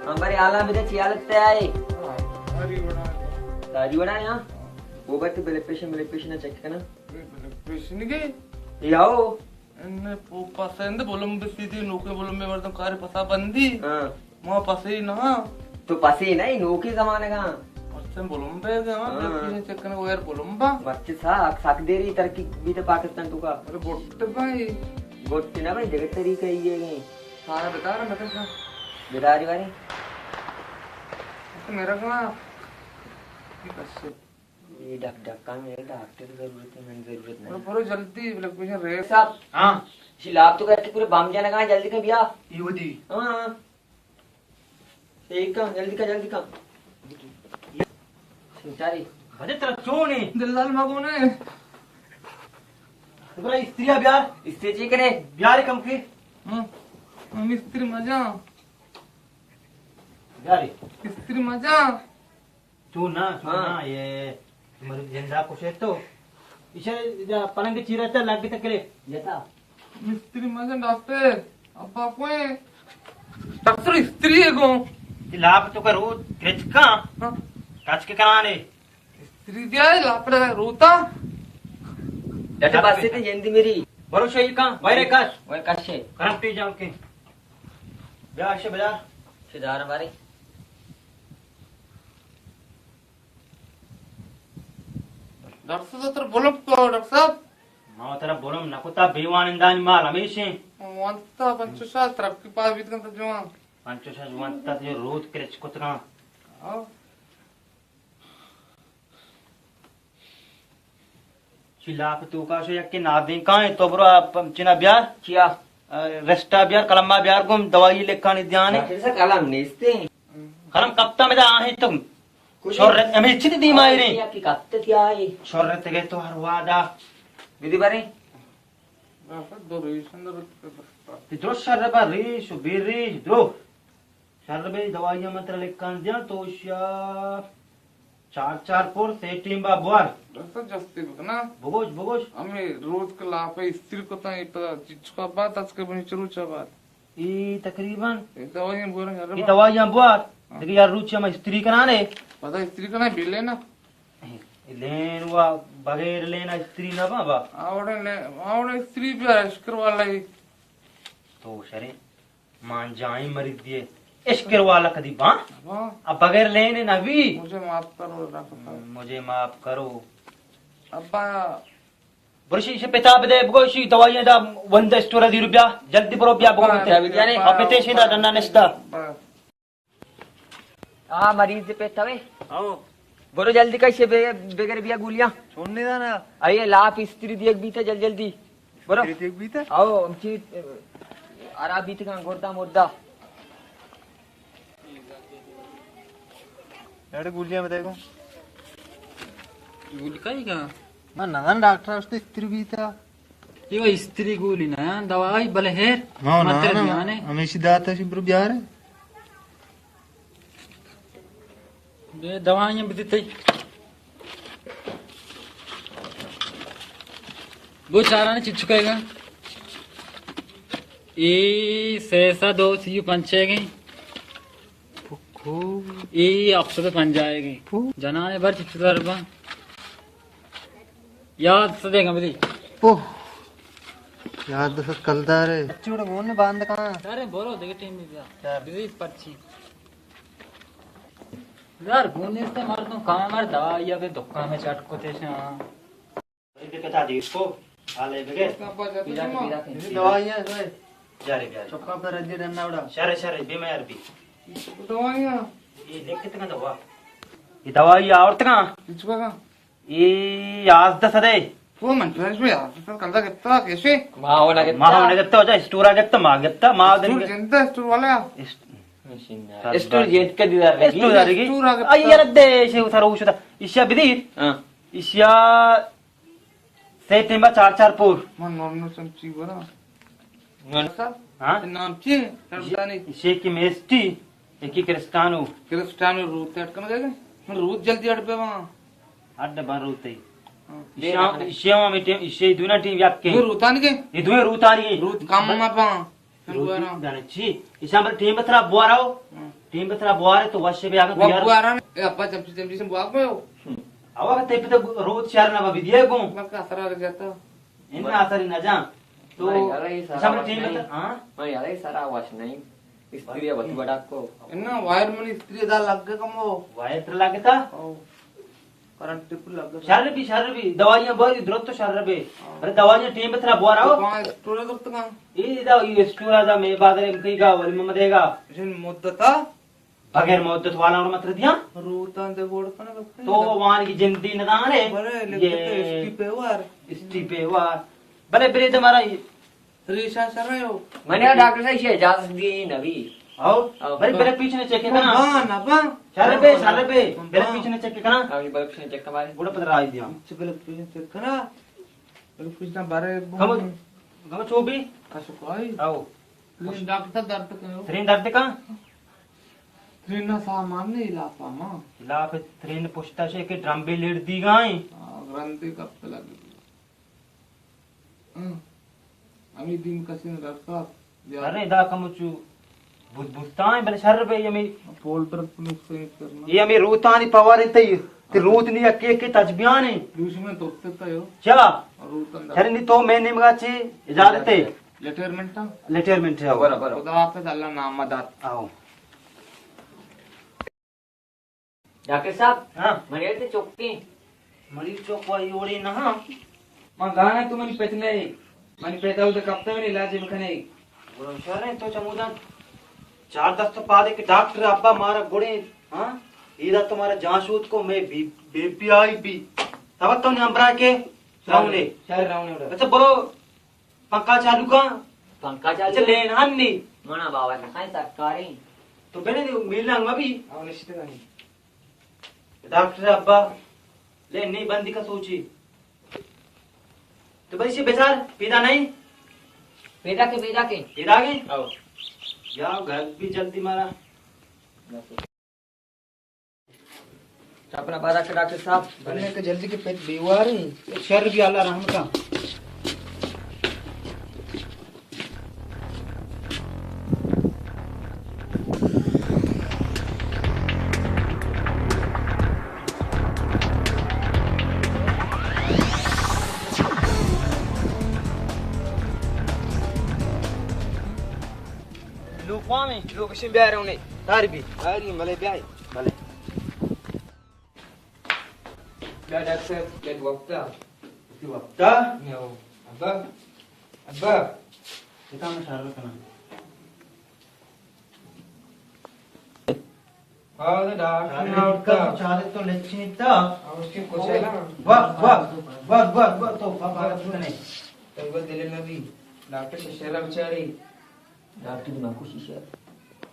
ہاں، بارے آلا میرے چیالت تے آئے۔ داری وڑا ہے، ہاں؟ وہ بات بلڈ پریشر، بلڈ پریشر نہ چیک کرنا۔ بلڈ پریشر نہیں گئے؟ یاو۔ ان پو-، پسند بولم بسیدی، نوکے بولم میں مردم کار پسا بندی۔ ہاں۔ ما پسے نہ۔ تو پسے نہ، نوکے زمانہ گا۔ اچھا، بولم بے گا، ہاں۔ بلڈ پریشر چیک کرنا وغیر بولم با۔ بچے سا، سک دیری ترقی بیتے پاکستان تو کا۔ ارے بوٹ بھائی۔ بوٹ نہ بھائی، جگہ طریقہ یہ ہے۔ سارا بتا رہا میں تو۔ بداری باری۔ اچھا، میرا کہاں؟ یہ کسے؟ اے ڈک ڈک کن، اے ڈاکٹر ضرورت ہے، من ضرورت نہیں۔ برو، برو جلدی، بلڈ پریشر ریٹ۔ صاحب۔ ہاں۔ اسی لاپ تو کر کے پورے بم جانا کہاں، جلدی کن بیا۔ یہ ودی۔ ہاں، ہاں۔ صحیح کن، جلدی کن، جلدی کن۔ سنچاری۔ بجے ترا چون ہے؟ دلال مگو نے۔ برا استریا بیار۔ استری چی کرے؟ بیار کم کے۔ ہاں، ہم استری مجا۔ بیاری۔ استری مجا۔ تو نا، تو ہاں۔ نا، یہ مرد زندہ کشے تو۔ اسے جا پلنگ چیرا تا لگ تکرے۔ جتا۔ استری مجا ڈاکٹر۔ ابا کوئے؟ ڈاکٹر استری ہے گو۔ لاپ تو کا روت کرچکا۔ ہاں۔ کچ کے کرانے۔ استری دیا ہے، لاپڑا روتا۔ ڈاکٹر باسے تے جندی میری۔ برو شہی کان، بایرے کش۔ وہ کش ہے۔ کرم پی جاؤ کے۔ بیا، اشے بجا۔ شدار بارے۔ ڈاکٹر صاحب، تر بولم کو، ڈاکٹر صاحب؟ ما ترا بولم نہ کتا، بے وانندانی مال ہمیشیں۔ وانتا پنچو سال ترقی پا بیت کنت جوان۔ پنچو سال وانتا جو روت کرچ کتگاں۔ ہاں۔ چی لاپ توکا شو یکے نادینکاں، تو برو آپ چنا بیار۔ چیا؟ آ، رسٹا بیار، قلما بیار، گم دوائی لکھانی دیانے۔ ڈاکٹر صاحب، قلم نیستے۔ قلم کپتا میں دا آہیں تو۔ کچھ شر ہمیں چی دیما آئی رہی۔ یا کہ کپتے تھی آئی۔ شر تگے تو ہر وادا۔ دیدی بارے؟ ڈاکٹر دو ریش اندر۔ درست شر با ریش و بے ریش درو۔ شر بے، دوائی من ترا لکھان دیاں، تو شیا چار چار پر سے ٹیم با بوار۔ ڈاکٹر جستی بکنا۔ بگوش، بگوش۔ ہمیں روز کے لاپے استری کتا، اے پدا چچکا بات، از کے بنی چروچا بات۔ اے تقریباً اے دوائیاں بوار، یار۔ اے دوائیاں بوار۔ ہاں۔ دیکھ یار، روچ ہم استری کنانے۔ پدا استری کنا بیلے نا۔ لین وا بغیر لینا استری نہ با، با۔ آوڑے لے، آوڑے استری بیا اشکر والا ہی۔ تو شرے۔ مان جائیں مریض دیے۔ اشکر والا کدی باں؟ ہاں۔ اب بغیر لینے نہ بھی۔ مجھے معاف کرو، ڈاکٹر صاحب۔ مجھے معاف کرو۔ ابا۔ برشی سے پتا بدے، بگوشی دوائیاں دا وند اسٹور دی روپیا۔ جلدی برو بیا بگو ابا، پتے۔ ابا، اب پتے سے دا ڈنا نشتا۔ ابا۔ آ مریض پہ توے۔ او۔ برو جلدی کشے بے-، بگر بیا گولیاں۔ چھوڑنے دا نا۔ اے لاپ استری دیگ بیتا جل جلدی۔ برو۔ استری دیگ بیتا؟ او، ہم چی، آرا بیت کن گردا مردا۔ اڑے گولیاں بدے گو۔ گولی کائی گا؟ من نہ ڈاکٹر استے استری بیتا۔ یہ وہ استری گولی نا، دوائی بلے ہیر۔ ہاں، نا، متر نا، دیانے۔ ہمیشی داتا شی برو بیارے۔ بے دوائیاں بدی تئی۔ بو چارانے چچکے گا۔ اے سے سد و سی و پنچ ہے گئی۔ پکو۔ اے ہفت سد و پنجاہ ہے گئی۔ پو۔ جنانے بر چچو در با۔ یاد سدے گا بدی۔ پو۔ یاد سد کلدار ہے۔ چوڑ گون باند کان۔ ارے بولو دیگه ٹیم بیا۔ یار۔ بدی پرچی۔ یار، گون نیست مردم کام مر دوائی ابھی دکان میں چٹ کو تیشا۔ بھائی، پتا دی اس کو، حالے بگے۔ پیرا کے، پیرا کے۔ دوائیاں ہے۔ جارے، جارے۔ چکا پر رجے ڈنڈا اڑا۔ شر، شر، بے میار بی۔ دوائیاں۔ یہ لکھ کتنا دوا؟ یہ دوائی آورت کہاں؟ پچھوا کہاں؟ اے یازدہ سد ہے۔ او من تو اس میں یازدہ سد کلدار گپتا کیسے؟ ما ہو نہ گپتا۔ ما ہو نہ گپتا، جا اسٹورا گپتا، ما گپتا، ما اسٹور دن جنتا اسٹور والا۔ اسٹ-، اسٹور جیت کے دیدار رہی۔ اسٹور دار کی۔ اسٹور آ گپتا۔ اے یار دے سے اتھا روش ہوتا۔ ایشیا بدی۔ ہاں۔ ایشیا سے ٹیمبا چار چار پور۔ من نورمل سمچی برا۔ نون۔ ہاں؟ نام چی؟ سمجھانی۔ ایشی کی میسٹی، ایکی کرسٹانو۔ کرسٹانو روت اٹ کم دے گا؟ من روت جلدی اٹ پہ وہاں۔ اڈ بن روتے۔ ہاں۔ ایشی ہم، ایشی ہم ہمیں ٹیم، ایشی دونا ٹیم یک کے۔ دو روتان کے؟ یہ دوئے روتان کے۔ روت کم ما پا۔ روت دانے چی؟ ایشی ہم ٹیم بترا بوارا ہو۔ ہاں۔ ٹیم بترا بوارے تو وشے بیا گا تو یار۔ بوارا۔ اے اپا چمچی چمچی سے بوا کو۔ آوا تے پہ روت شہر نہ بدیے گو۔ بس اثر آ جاتا۔ ان میں آسری نہ جان۔ تو مارے یار، یہ سارا شام وش ٹیم نہیں۔ بتا، ہاں؟ مارے یار، یہ سارا وش نہیں۔ استری ہے، بہت بڑا کو۔ ان وائر من استری دا لگ گئے کم ہو۔ وائر تو لگتا؟ او۔ کرنٹ ٹپ لگ گئے۔ شر بھی، شر بھی۔ دوائیاں باری درست تو شر بھی۔ ہاں۔ ارے دوائیاں ٹیم بترا بوارا ہو۔ تو کہاں اسٹور ہے درست کہاں؟ یہ دا، یہ اسٹور دا میں بازار میں کئی گا، ولی میں دے گا۔ جن مدتا؟ بغیر مدت والا اور مت دیاں۔ روتاں دے گوڑ کنا بکتے۔ تو وان کی جندی نہ دانے۔ بلے لکھتے یہ اسٹی پہ وار۔ اسٹی پہ وار۔ بلے برے تو مارا یہ۔ ریشا شر ہو۔ من یار ڈاکٹر صاحب سے اجازت دی نبی۔ او، او۔ بلے برے پیچھے چیک کرنا۔ ہاں، نہ با۔ شر پہ، شر پہ۔ برے پیچھے چیک کرنا۔ ہاں، یہ برے پیچھے چیک کرنا۔ گوڑا پتہ راج دیاں۔ اچھا، برے پیچھے چیک کرنا۔ کم، کم چو بی؟ کسو کائی؟ او۔ ترین ڈاکٹر درد کنو۔ ترین درد کا؟ ترین نا سامان نے علاقہ ما۔ علاقہ ترین پشتا شے کہ ڈرم بی لیڑ دی گائیں۔ ہاں، گرندے کپ لگی۔ ہاں۔ ہمیں دیم کسین رکھا۔ ارے دا کم چو بوت بوتائیں، بلے شر بے، ہمیں پولڈر پلوس سے کرنا۔ یہ ہمیں روتانی پوار انت، تی روت نی اکی اکی تجبیان ہیں۔ دوشمن تو تے تا یو۔ چا؟ روتن دا۔ شر نی تو میں نیمگا چی اجازت ہے۔ ریٹائرمنٹ تا؟ ریٹائرمنٹ ہے۔ برابر۔ خدا حافظ، اللہ نام دات۔ آؤ۔ ڈاکٹر صاحب، ہاں۔ مریض تے چکیں۔ مریض چک وائی اوڑے نہ ہاں۔ ما گانا تو منی پت نہ، منی پت او تو کپتا منی علاج بکنے۔ گڑا شر ہیں تو چمودان۔ چار دست پادے کہ ڈاکٹر ابا مارا گڑے، ہاں؟ ایدا تو مارا جان شوت کو میں بی، بی پی آئی بی۔ تب تو نے امبرا کے راؤنے۔ شر راؤنے اڑا۔ اچھا برو۔ پنکھا چالو کن۔ پنکھا چالو اچھا، کن۔ لین ہن نی۔ منا باور نہ کھائیں سرکاری۔ تو بنے دے میلنگ مبی۔ او نشتے نہیں۔ ڈاکٹر ابا، لین نی بندی کا سوچی۔ تو بھائی سے بیچار، پیدا نہیں؟ پیدا کے، پیدا کے۔ پیدا کے؟ او۔ یا گھر بھی جلدی مارا۔ اپنا بارہ کا ڈاکٹر صاحب۔ بلے کہ جلدی کے پت بیواری۔ شر بھی اللہ رحمتا۔ لوکوامیں۔ لوکشن بیارے انہیں۔ تاری بھی۔ تاری ملے بیائے۔ بلے۔ بیا ڈاکٹر صاحب، یک وپتا۔ وتی وپتا؟ نیو۔ ابا، ابا۔ کتاب میں شارل کنا۔ آ، ڈاکٹر ڈاکٹر وپتا۔ چارے تو لچی تا۔ آ، اس کے کچھ ہے نا۔ واہ، واہ، واہ، واہ، واہ، تو بابا تو نہیں۔ تو وہ دل نبی۔ ڈاکٹر ششرا بچاری۔ ڈاکٹر دماغ کو شیشہ۔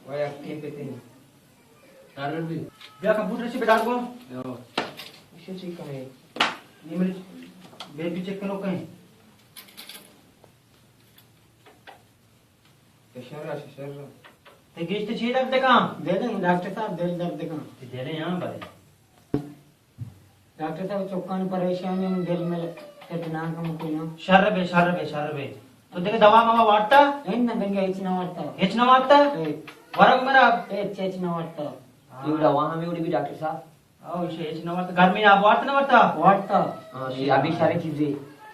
وہ ایکٹنگ پہ تین۔ ڈاکٹر بھی۔ بیا کمپیوٹر سے بدار کو۔ یو۔ اسے چیک کریں۔ یہ میرے بیبی چیک کرو کہیں۔ ششرا، ششرا۔ تے گیشت چی درد کاں؟ دے دیں ڈاکٹر صاحب، دل درد کاں۔ تے دے دیں یہاں بلے۔ ڈاکٹر صاحب، چکان پریشانی ہم دل میں کٹنا کم کوئی نہ۔ شر بے، شر بے، شر بے۔ تو دیکھ دوا موا واٹتا؟ نہیں نہ دنگے ہچ نہ واٹتا۔ ہچ نہ واٹتا؟ اے۔ ورگ مرا؟ اے، ہچ، ہچ نہ واٹتا۔ ہاں۔ یہ دوا ہمیں اڑی بھی ڈاکٹر صاحب۔ او، اسے ہچ نہ واٹتا۔ گرمی آپ واٹتا نہ واٹتا؟ واٹتا۔ ہاں، یہ ابھی ساری چیزیں۔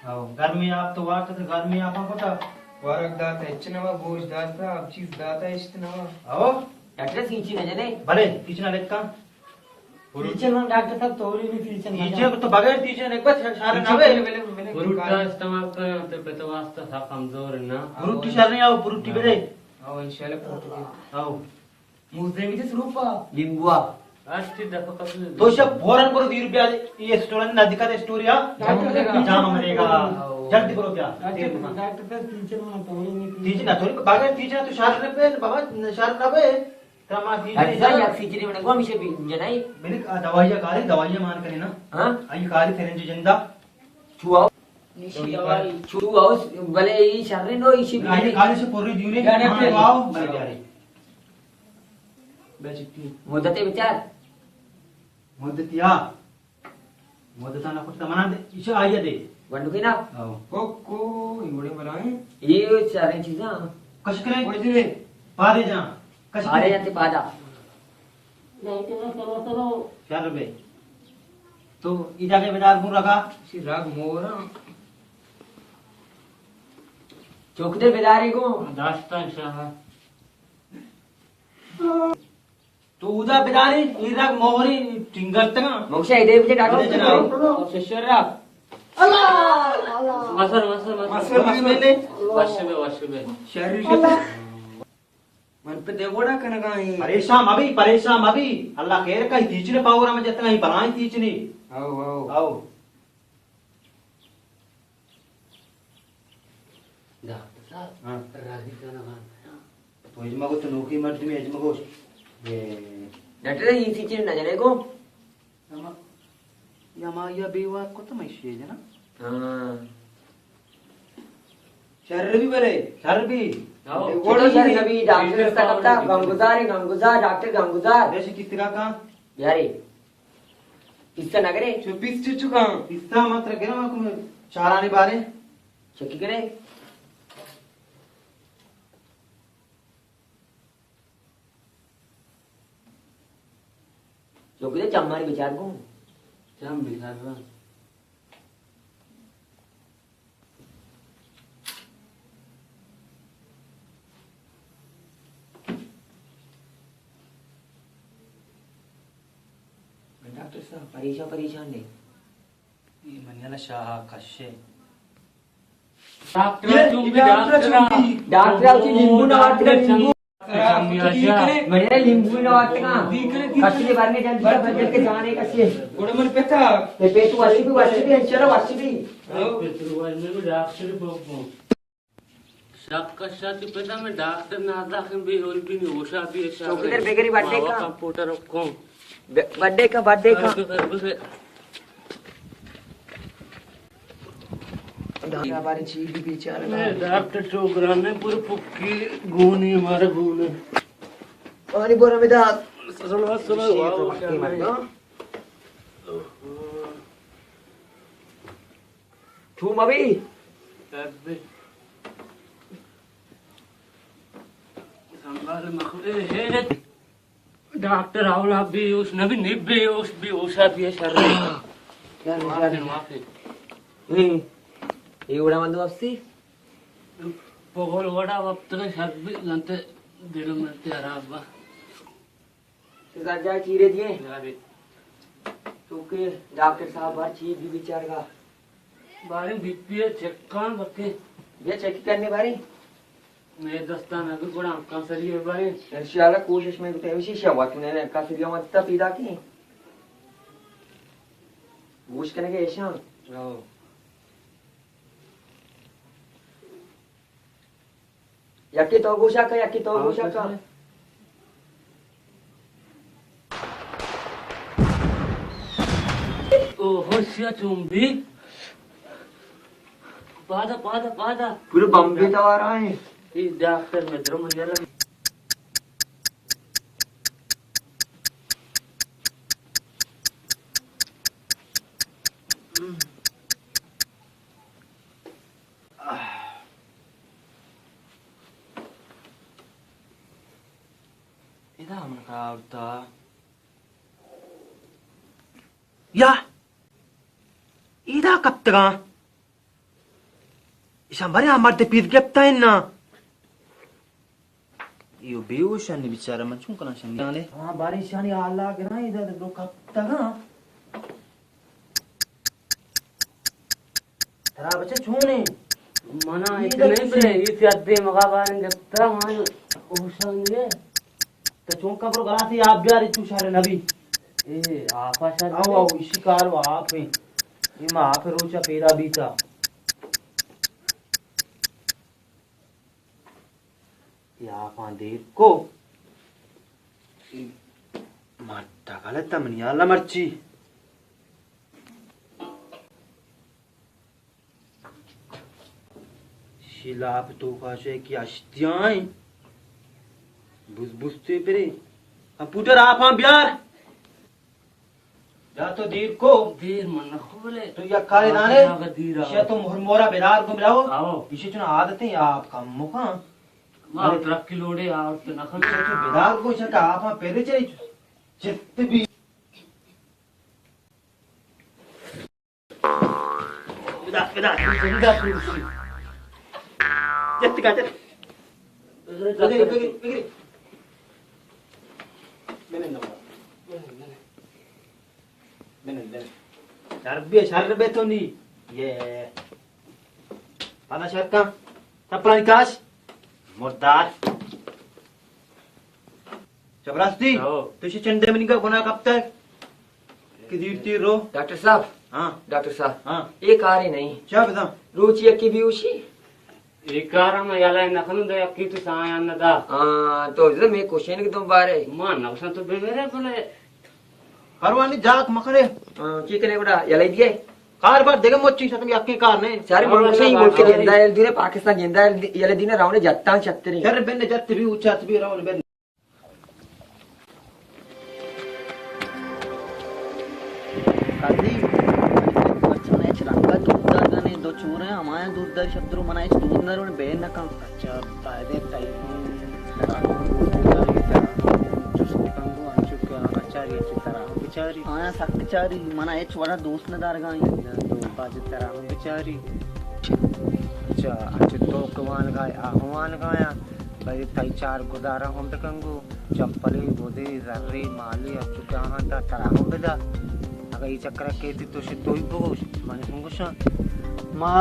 او، گرمی آپ تو واٹتا تو گرمی آپ ہم پتا۔ ورگ داتا ہچ نہ وا، گوش داتا، اب چیز داتا ہچ نہ وا۔ او۔ ڈاکٹر سینچی نہ جنے؟ بلے، کچھ نہ لکھتا۔ تیچن من ڈاکٹر صاحب توری نہیں تیچن من۔ تیچن تو بغیر تیچن ایک بار شار نہ بے۔ فروٹ کا استعمال کریں تو پت واسطہ سب کمزور ہے نا۔ فروٹ شار نہیں آؤ، فروٹ بدے۔ آؤ انشاءاللہ فروٹ۔ آؤ۔ موزے میں سروپا۔ لیمبوا۔ آج تی دفعہ قبل۔ تو شب بورن برو دیر بیا، یہ اسٹور نزدیک ہے اسٹور یا۔ جام ملے گا۔ جام ملے گا۔ جلدی برو بیا۔ ڈاکٹر صاحب تیچن من توری نہیں تیچن۔ تیچن نہ توری، بغیر تیچن تو شار نہ بے، بابا شار نہ بے۔ ترا ما دیدی اجزا جان۔ یک سیچنی من گو ہمیشہ بھی جنائی۔ بلک آ دوائی کاری، دوائی مان کرے نا۔ ہاں؟ آئی کاری سرنج جندا۔ چو آؤ۔ چو آؤ، بلے ای شر نو، ایشی بھی آئی کاری سے پوری دیونے۔ جانے ہاں، پہ۔ آؤ، بلے جانے۔ بے چکی۔ مدت بچار۔ مدت یا۔ مدتاں نہ کت منا دے، ایشا آئیے دے۔ گنڈو کے نا؟ آؤ۔ کو، کو، یہ بڑے بلائیں۔ یہ سارے چیزاں۔ کش کرے؟ کوئی دے۔ پادے جان۔ کش کرے؟ پادے جان تے پادا۔ شر بے۔ تو ایدا کے بدار گو رگا؟ اسی رگ مورا۔ چوک دے بدارے گو۔ داستان شاہ۔ تو اودا بدارے، ای رگ موہری ٹینگرتگاں۔ موشا ایدے بجے ڈاکٹر بدے جناب۔ صاحب۔ ششر رگ۔ اللہ، اللہ۔ مسر، مسر، مسر۔ مسر، مسر۔ وش بے، وش بے۔ شری شد۔ من پہ دیوڑا کنگا ہی۔ پریشان مبی، پریشان مبی۔ اللہ خیر کا، تیچنے پاور ہم جتنا ہی بلائیں تیچنے۔ آؤ، آؤ۔ آؤ۔ ڈاکٹر صاحب، ہاں۔ راضی کنگا۔ تو اجما گو تو نوکی مردمی اجما گوش۔ اے۔ ڈاکٹر، یہ سی چیز نہ جنے گو۔ ہما، یا ما یا بیوار کو تو میں شیج نا۔ ہاں۔ شر بی بلے، شر بی۔ ہاں۔ گوڑا شر نبی، ڈاکٹر ستا کپتا، غمگزار ہے، غمگزار، ڈاکٹر غمگزار۔ ایشی کس تگا کان؟ یاری۔ قصہ نہ کرے۔ چو پیس چو چکا۔ قصہ مت رکھے نا، کو چارانی بارے۔ چکی کرے۔ چوکیدار چمانی بچار گوں۔ چم بچار گوں۔ ڈاکٹر صاحب، پریشان، پریشان نہیں۔ اے منی والا شاہ کشے۔ ڈاکٹر یہ چونکہ ڈاکٹر ڈاکٹر چونکہ۔ ڈاکٹر چونکہ لیمبو نہ وارتگا، لیمبو۔ منی لیمبو نہ وارتگا۔ کشے بارنے جان، جان کے جانے کشے۔ گڑا من پتا۔ تے پے تو وشی بھی، وشی بھی، انشاءاللہ وشی بھی۔ ڈاکٹر بابو۔ شپ کشا چی پتا میں ڈاکٹر نازاکیں بے ہول بھی نہیں، ہوشا بھی ہے۔ چوکیدار بگری بڈے کا۔ کمپیوٹر کم۔ بڈے کا، بڈے کا۔ ڈاکٹر بارے چی بھی بیچارہ۔ اے ڈاکٹر چوکرا نے پورے پکی گونی مارا گونے۔ پانی بورا میں دا۔ سلام، سلام۔ چو مبی۔ سنبھال مخلوق۔ ڈاکٹر اولا بے ہوش نبی، نی بے ہوش، بے ہوشا بھی ہے شر۔ شر، شر۔ معافی، معافی۔ ہوں۔ اے وڑا من دو افسی۔ پگول وڑا وقت شر بھی لنتے دل مرتے خراب با۔ سزا جا چیرے دیے۔ تو کہ ڈاکٹر صاحب بار چی بھی بیچارگا۔ بارے بی پی اے چیک کن بکے۔ بیا چیک کرنے بارے۔ میں دستان ابھی گڑا کانسری ہے بارے۔ انشاءاللہ کوشش میں تو ہمیشہ شوا تو نے کانسری مت پیدا کی۔ گوش کرنے کے ایشان۔ او۔ یکے تو گوشا کا، یکے تو گوشا کا۔ او ہوشیا چومبی۔ پادا، پادا، پادا۔ پورے بمبے توار آئے۔ اے ڈاکٹر میں درم یلا۔ ادا من خراب تا۔ یا، ادا کپتگاں۔ ایشاں برے آ مرد پیت گپتا انا۔ ایو بے ہوش انی بیچارہ، من چون کناں شنی؟ ہاں، بارے شانی حالا گراں، ادا درو کپتگاں۔ ترا بچہ چون ایں؟ منا اتنے برے، اس یاد دے مگا بارن گپتا، من ہوشان یہ۔ تو چون کا برو گلاسی آپ بیار، چو شر نبی۔ اے، آپا شر او، نبی؟ او، اسی کار و آپ ہیں۔ یہ ما آپ روچا پیدا بیتا۔ یا آپاں دیر کو۔ مرتا غلط منی حالا مرچی۔ شیلا آپ تو کا شے کہ اشتیاں۔ بز بز تے پرے۔ کمپیوٹر آپاں بیار۔ جا تو دیر کو۔ دیر من نہ کو بلے۔ تو یک کارے دانے۔ آگا دیر آ۔ شیا تو مہر مورا بیدار کو بلاو۔ آو۔ پیشے چنا عادت ہے آپ کم مکان۔ ما بلے۔ ٹرک کی لوڑے آ تو نہ کھن۔ پیشے تو بیدار کو، شیا کا آپاں پیرے چاہیے۔ چت بھی۔ بدا، بدا، بدا۔ جت کا جت۔ بگری، بگری، بگری۔ بنند، بنند۔ بنند، بنند۔ شر بے، شر بے تو نی۔ یہ۔ پدا شر کا۔ تپرانی کاش۔ مردار۔ چبراستی؟ ہو۔ تو چی چنڈے منی گا گناہ کپتگ؟ کہ دیر تیر رو۔ ڈاکٹر صاحب۔ ہاں۔ ڈاکٹر صاحب۔ ہاں۔ اے کارے نہیں۔ چا بزاں؟ روچی یکی بیوشی۔ اے کار ہم یلا نہ کنوں دے، یکی تو سایان نہ دا۔ ہاں، تو زمے کوشین کہ دوبارے۔ ما نوشن تو بے میرے بلے۔ پروانی جاک مکرے۔ ہاں، چی کرے گڑا؟ یلا دیے۔ کار بار دگہ مچی شتم یکیں کار نے۔ چارے من گوشاں اے ملک جندا ہے، دین پاکستان جندا ہے، یلے دین راونے جتاں چتریں۔ چر بن جت بی اوچات بی راون بن۔ قاضی، من ہچ رنگا دوست دارگا نے، دو چور ہیں، ہمایاں دوست داری شترو، منا ہچ دوست نہ رو، بے نہ کن۔ اچھا، فائدے تئی ہم ترا ہم دوست داری، ترا ہم چست کنگو، انچو کہ آنا چاری، انچو ترا ہم بچاری۔ آیا سک چاری، منا ہچ وڑا دوست نہ دارگا ہیں۔ تو باز ترا ہم بچاری۔ اچھا، اچھا، تو کہ وانگا ئے، آ ہم وانگا یا، بلے تئی چار گزارا ہم بکنگو، چمپلے، گدے، زرے، مالے، انچو کہ آہاں دا ترا ہم بدا۔ اگہ اے چکرا کیتی تو شی دوئی بگوش، من ہم گوشاں۔ ما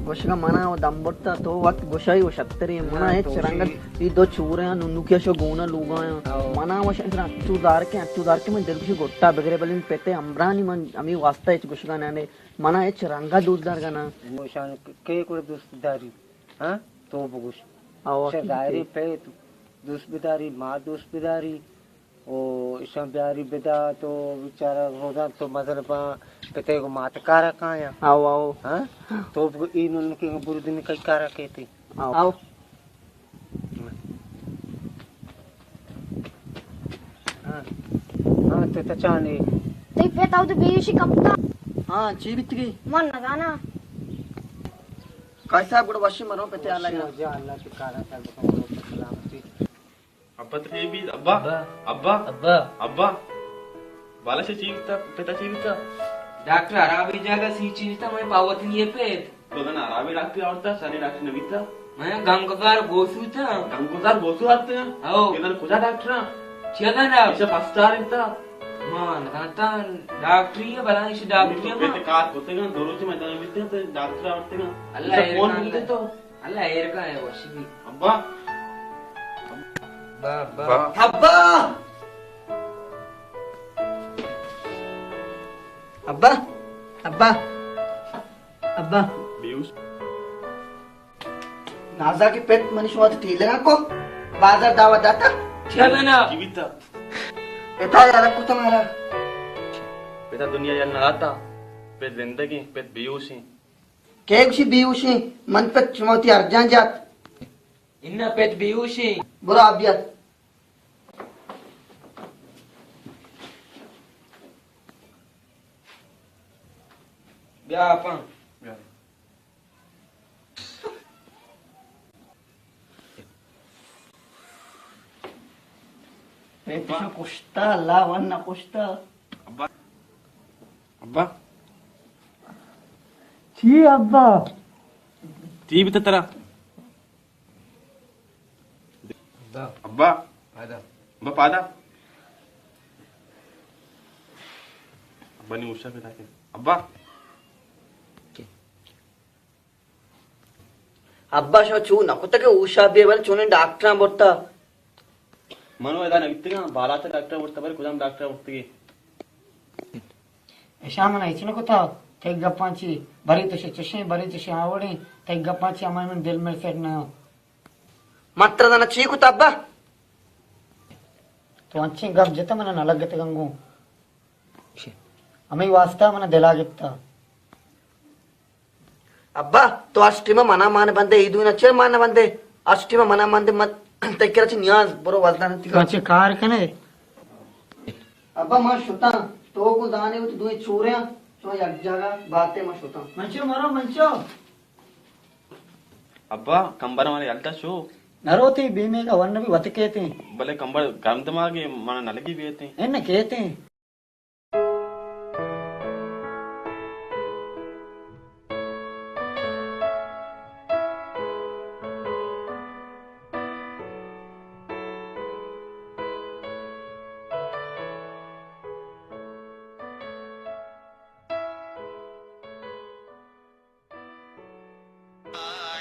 گوشگا منا و دم برتا، تو وت گوشائی و شتریں، منا ہچ تو رنگت شی۔ اے دو چورے آں، ننوکی شو گونا لوگا آں۔ او۔ منا وش انچو دار کے، انچو دار کے من دل گوشی گٹا بگرے، بلے پتے امرانی من ہمیں واسطہ ہچ گوشگا نہ نے۔ منا ہچ رنگا دوست دارگا نا۔ موشان کے کو دوست داری؟ ہاں؟ تو بگوش۔ آ، واقعی چہ ظاہری تے۔ پہ دوست بداری، ما دوست بداری، او ایشاں بیاری بدا تو بیچارہ روزان تو مزن با پتے کو مات کارا کایا۔ آو، آو۔ ہاں؟ تو بگو ای نن کے برو دن کئی کارا کیتے۔ آو۔ آو۔ ہاں۔ ہاں، تو تچانے۔ تئی پت آؤ تو بیوشی کپتا۔ ہاں، چی بیتگی؟ من نزانا۔ قاضی صاحب، گڑا وشی مرو پتے اللہ وشی جان۔ وجہ اللہ کے کارا سر بکن، سلامتی۔ ابا ترے بی، ابا۔ ابا۔ ابا۔ ابا۔ ابا۔ بالا سے چی بیتا، پتا چی بیتا؟ ڈاکٹر عربی جاگہ سی چی بیتا، میں پاوت نہیں ہے پت۔ تو دن عربی ڈاکٹر آورتا، ساری ڈاکٹر نہ بیتا۔ میں گنگزار گوسو تا۔ گنگزار گوسو آتے ہیں؟ او۔ یہ دن کجا ڈاکٹر ہیں؟ چیا دن آپ؟ اسے پستار بیتا۔ ما نزانتا ڈاکٹری ہے، بلا اسے ڈاکٹری ہے۔ تو پت کار کرتے گا، دو روز میں دن بیتے ہیں، تو ڈاکٹر آورتے گا۔ اللہ اسے خیر فون کر بیتے لے۔ تو۔ اللہ ہیر کا ہے وشی بی۔ ابا۔ ابا، ابا۔ ابا۔ ابا۔ ابا۔ ابا۔ بیوش۔ نازا کی پت منی شما تو ٹیلر کو بازار دعوت داتا؟ چیا بنا؟ کی بیتا؟ پتا یار کو تمہارا۔ پتا دنیا یل نہ آتا۔ پت زندگیں، پت بیوشیں۔ کئے گوشی بیہوشیں؟ من پت شما وتی ارجان جات۔ اناں پت بیہوشیں۔ برو آپ بیار۔ بیا آپاں۔ بیا۔ پت شو کشتا، اللہ ون نہ کشتا۔ ابا۔ ابا۔ چی ابا؟ چی بیتا ترا؟ ابا۔ ابا۔ پادا۔ ابا پادا۔ ابا نی اوشا پیدا کن۔ ابا۔ ابا شما چو نہ کتہ کہ اوشا بے بل چونیں ڈاکٹراں برتا۔ من و ادا نہ بیتگاں، بالاتر ڈاکٹر برتہ، بلے کجام ڈاکٹر برتگی؟ اشاں من ہچ نہ کتہ، تئی گپاں چی، برے تو چشیں، برے تو آوڑیں، تئی گپاں چی ہمائی من دل میں سر نہ۔ من ترا زاناں چی کتہ ابا؟ تو انچیں گپ جتہ من نہ لگتگ انگوں۔ ہمے واسطہ من دلا گپتہ۔ ابا، تو ہر ٹیم منا مان بندے، ای دوئینا چر مان نہ بندے؟ ہر ٹیم منا مان دے، من تئی کرا چہ نیاز، برو وزدان تیگا۔ تو چے کار کنے؟ ابا، من شتاں، تو گوں زانے وتی دوئیں چوریاں، شما یک جاگہ باتے، من شتاں۔ منچو مرو، منچو۔ ابا، کمبر مانے یلدا شو۔ نہ روتی، بیمے کا ورنہ بھی وت کیتے۔ بلے کمبر گرم دماغے، منا نہ لگی بیتے۔ ان کیتے۔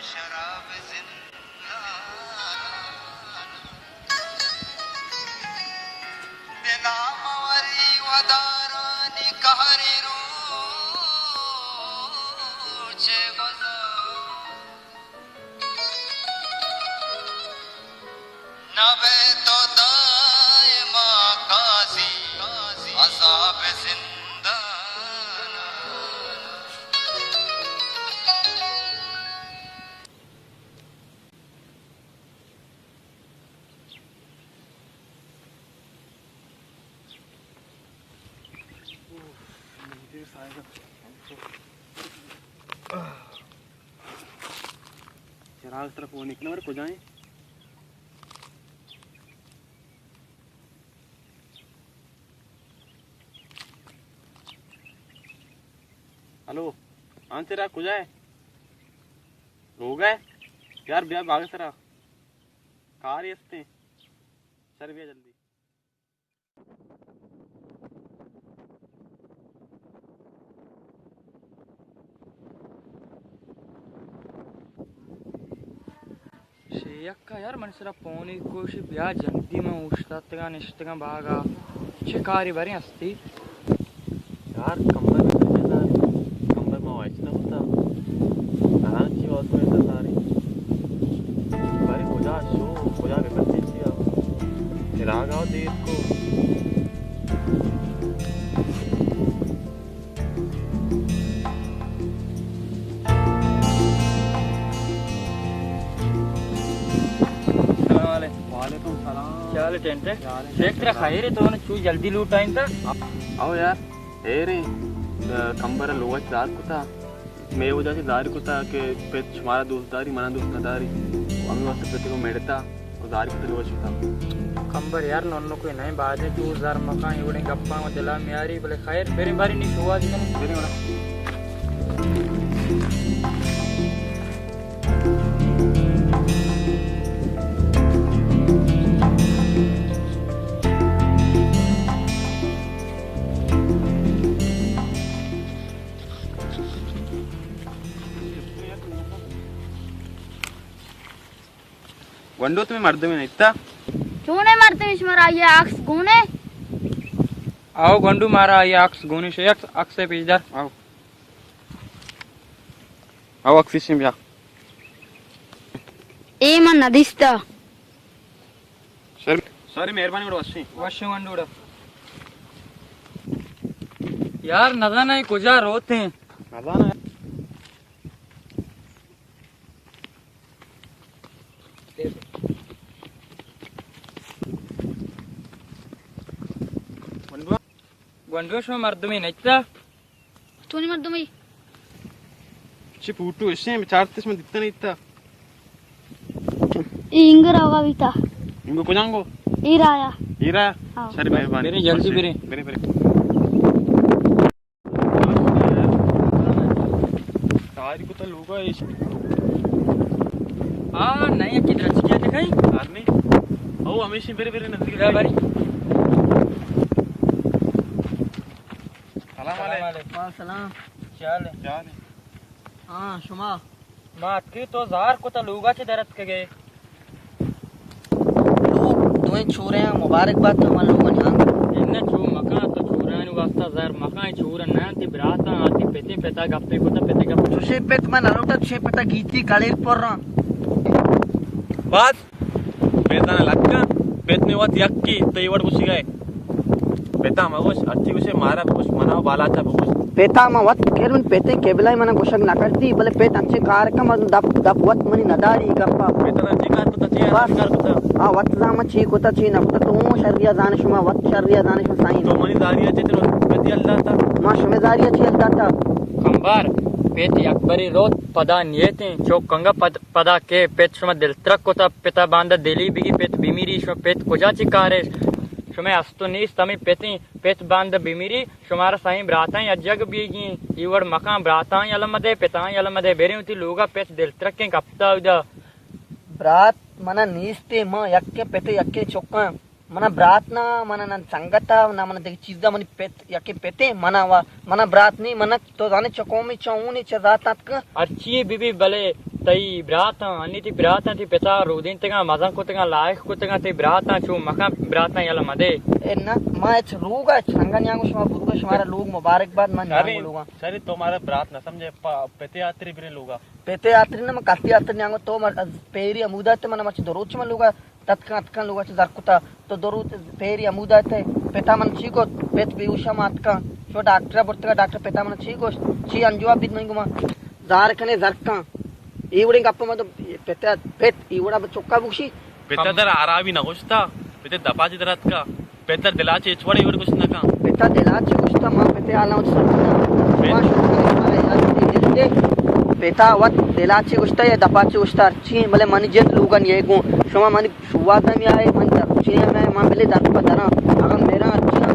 شراب زندان، بہ ناموری ودارانی قہری روچے گزار۔ نبے تو دائما قاضی عذاب زندان۔ چراغ طرف وہ نکلنا میرے کجائیں۔ ہلو، ہاں چراغ کجائے؟ لوگ ہے؟ یار بیا باغ سرا، کار ہستے، سر بیا جلدی۔ شیکا یار، من سرا پونے کوشی بیا جلدی، من اوشتاتگاں نشتگاں باغا۔ چے کاری باریں ہستی؟ یار، کمبر میں کجا داری؟ کمبر ما واچ نہ کتا۔ نہ چی واسطے داری؟ بارے کجا شو، کجا بپتے چیا؟ چراغا دیر کو۔ السلام علیکم۔ وعلیکم السلام۔ کیا حال ہے ٹینٹ؟ کیا حال ہے؟ شیخ ترا خیر ہے، تو نے چو جلدی لوٹ آئیں تا؟ او یار، اے رے، کمبر لوگ چ دار کتا۔ میں وجہ سے دار کتا کہ پت شمارا دوست داری، منا دوست نہ داری۔ ہمیں واسطے پت کو میڑتا۔ و داری کتل وش بوتاں۔ کمبر یار، ننو کوئی نئیں، بازیں چو زر مکاں، اے وڑیں گپاں و دلا میاری، بلے خیر، بریں باریں نی شوہازی کنیں۔ بریں وڑا۔ گونڈو، تمہیں مردمے نیتا؟ چونیں مردمے؟ شمارا آئی عکس گونے؟ آؤ گونڈو، مارا آئی عکس گونے، شے عکس، عکس پیش دار، آؤ۔ آؤ عکس شیم بیا۔ اے من ندیستا۔ سر، ساری مہربانی گڑا وشیں۔ وشیں گونڈو گڑا۔ یار نزاناں اے کجا روت ایں۔ نزاناں۔ گونڈو، شما مردمے نچتا؟ تو نی مردمے؟ چی پوٹو اشیں، بچارتش من دیتا نیتا۔ اے انگر آگا بیتا۔ انگو کجانگو؟ اے رایا۔ اے رایا؟ ہاں۔ سر مہربانی۔ برے جلدی برے۔ برے، برے۔ تاری کو تو لوگا ایش۔ ہاں، نہیں، اکی درچ کیا دکھائی؟ آرمی۔ او، ہمیشہ برے، برے نزدیک۔ برے، برے۔ سلام علیکم۔ وعلیکم السلام۔ کیا حال ہے؟ کیا حال ہے؟ ہاں، شما؟ ما اتکی تو زار کو تا لوگا چے درت کگے؟ لوگ دوئیں چورے ہیں، مبارک بات تو من لوگا نیاں۔ انہ چو مکان تو چورانی واسطہ زار مکان، چور نہ انتی براتاں آتی پتے پتا گپے کو تا پتے گپ۔ چوشے پت من نلوٹا، چوشے پتا گیتی کڑیر پر رہا۔ بس۔ پیتاں لکاں، پیت نے وت یکی، تو اے وڑ گوشی گئے۔ پیتاں مگوش، ہرچی گوشے مارا بگوش، منا و بالاچا بگوش۔ پیتاں ما وت کر من پیتیں قبلہ منا گوشگ نہ کرتی، بلے پیت انچے کار کم از دپ، دپ وت منی نداری گپا۔ پیتاں چی کار کتا، چی بس۔ کار کتا؟ آ وت زاما چی کتا، چی نہ کتا، تو شریا زانے شما، وت شریا زانے شما سائیں۔ تو منی زاریا چی تو پیتی اللہ تا؟ ما شما زاریا چی اللہ تا؟ کمبار، پیت یک بری روت، پدا نیتیں، چوک کنگا پد پدا کہ پت شما دلترک کتا، پتا باندا دلی بگی، پت بمیری، شما پت کجا چی کارش؟ شما است و نیست ہمیں پتیں، پت باندا بمیری، شمارا سائیں براتاں یک جگ بیگی، ای وڑ مکان براتاں یل مدے، پتاں یل مدے، بریں وتی لوگا، پت دلترکیں کپتا اودا۔ برات منا نیستے، ما یکیں پتے یکیں چکاں۔ منا برات نہ، منا نہ سنگت ء، نہ منا دگہ چیز ء، منی پت، یکیں پتے منا وا، منا برات نی، منا تو زانے چہ قومی، چہ اونی، چہ ذات اتک۔ ہرچی بی بی بلے تئی براتاں، انی تئی براتاں، تئی پتا رودینتگاں، مزن کتگاں، لائق کتگاں، تئی براتاں چو مکن، براتاں یلہ مدے۔ اے نہ، ما اچ روگا، اچ رنگا نیاں گو شما بروگا، شمارا لوگ مبارک باد، من نیاں گو لوگا۔ سری تو مارا برات نہ سمجھے، پتے آتری برے لوگا۔ پتے آتری نہ، من کستی آتری نیاں گو، تو مر-، پیری امودا تے منا مرچی دو روچ من لوگا۔ تتکاں، اتکاں لوگا چہ زر کتا، تو دو روچ پیری ہمودا تے، پتا من چی گوشت؟ پت بیہوشا ما اتکاں، شو ڈاکٹرا برتگا، ڈاکٹر پتا من چی گوشت؟ چی انجواب بیت منی گما؟ زار کنے زر کاں۔ اے وڑیں گپ من تو پت، پت اے وڑا چکا بگوشی؟ پتا در آرابی نہ گوشتا، پتے دپا چی در اتکا۔ پتر دلا چہ ہچ وڑ اے وڑ گوشت نہ کن۔ پتا دلا چہ گوشتا، ما پتے حالاں وت سمجھاں۔ اتا وت دلا چی گوشتا یا دپا چی گوشتا ہرچی، بلے منی جند لوگا نیگوں۔ شما منی شوہازا میائے، من درچی ہمے، من بلے در پہ دراں۔ اگاں میراں ہرچی ہم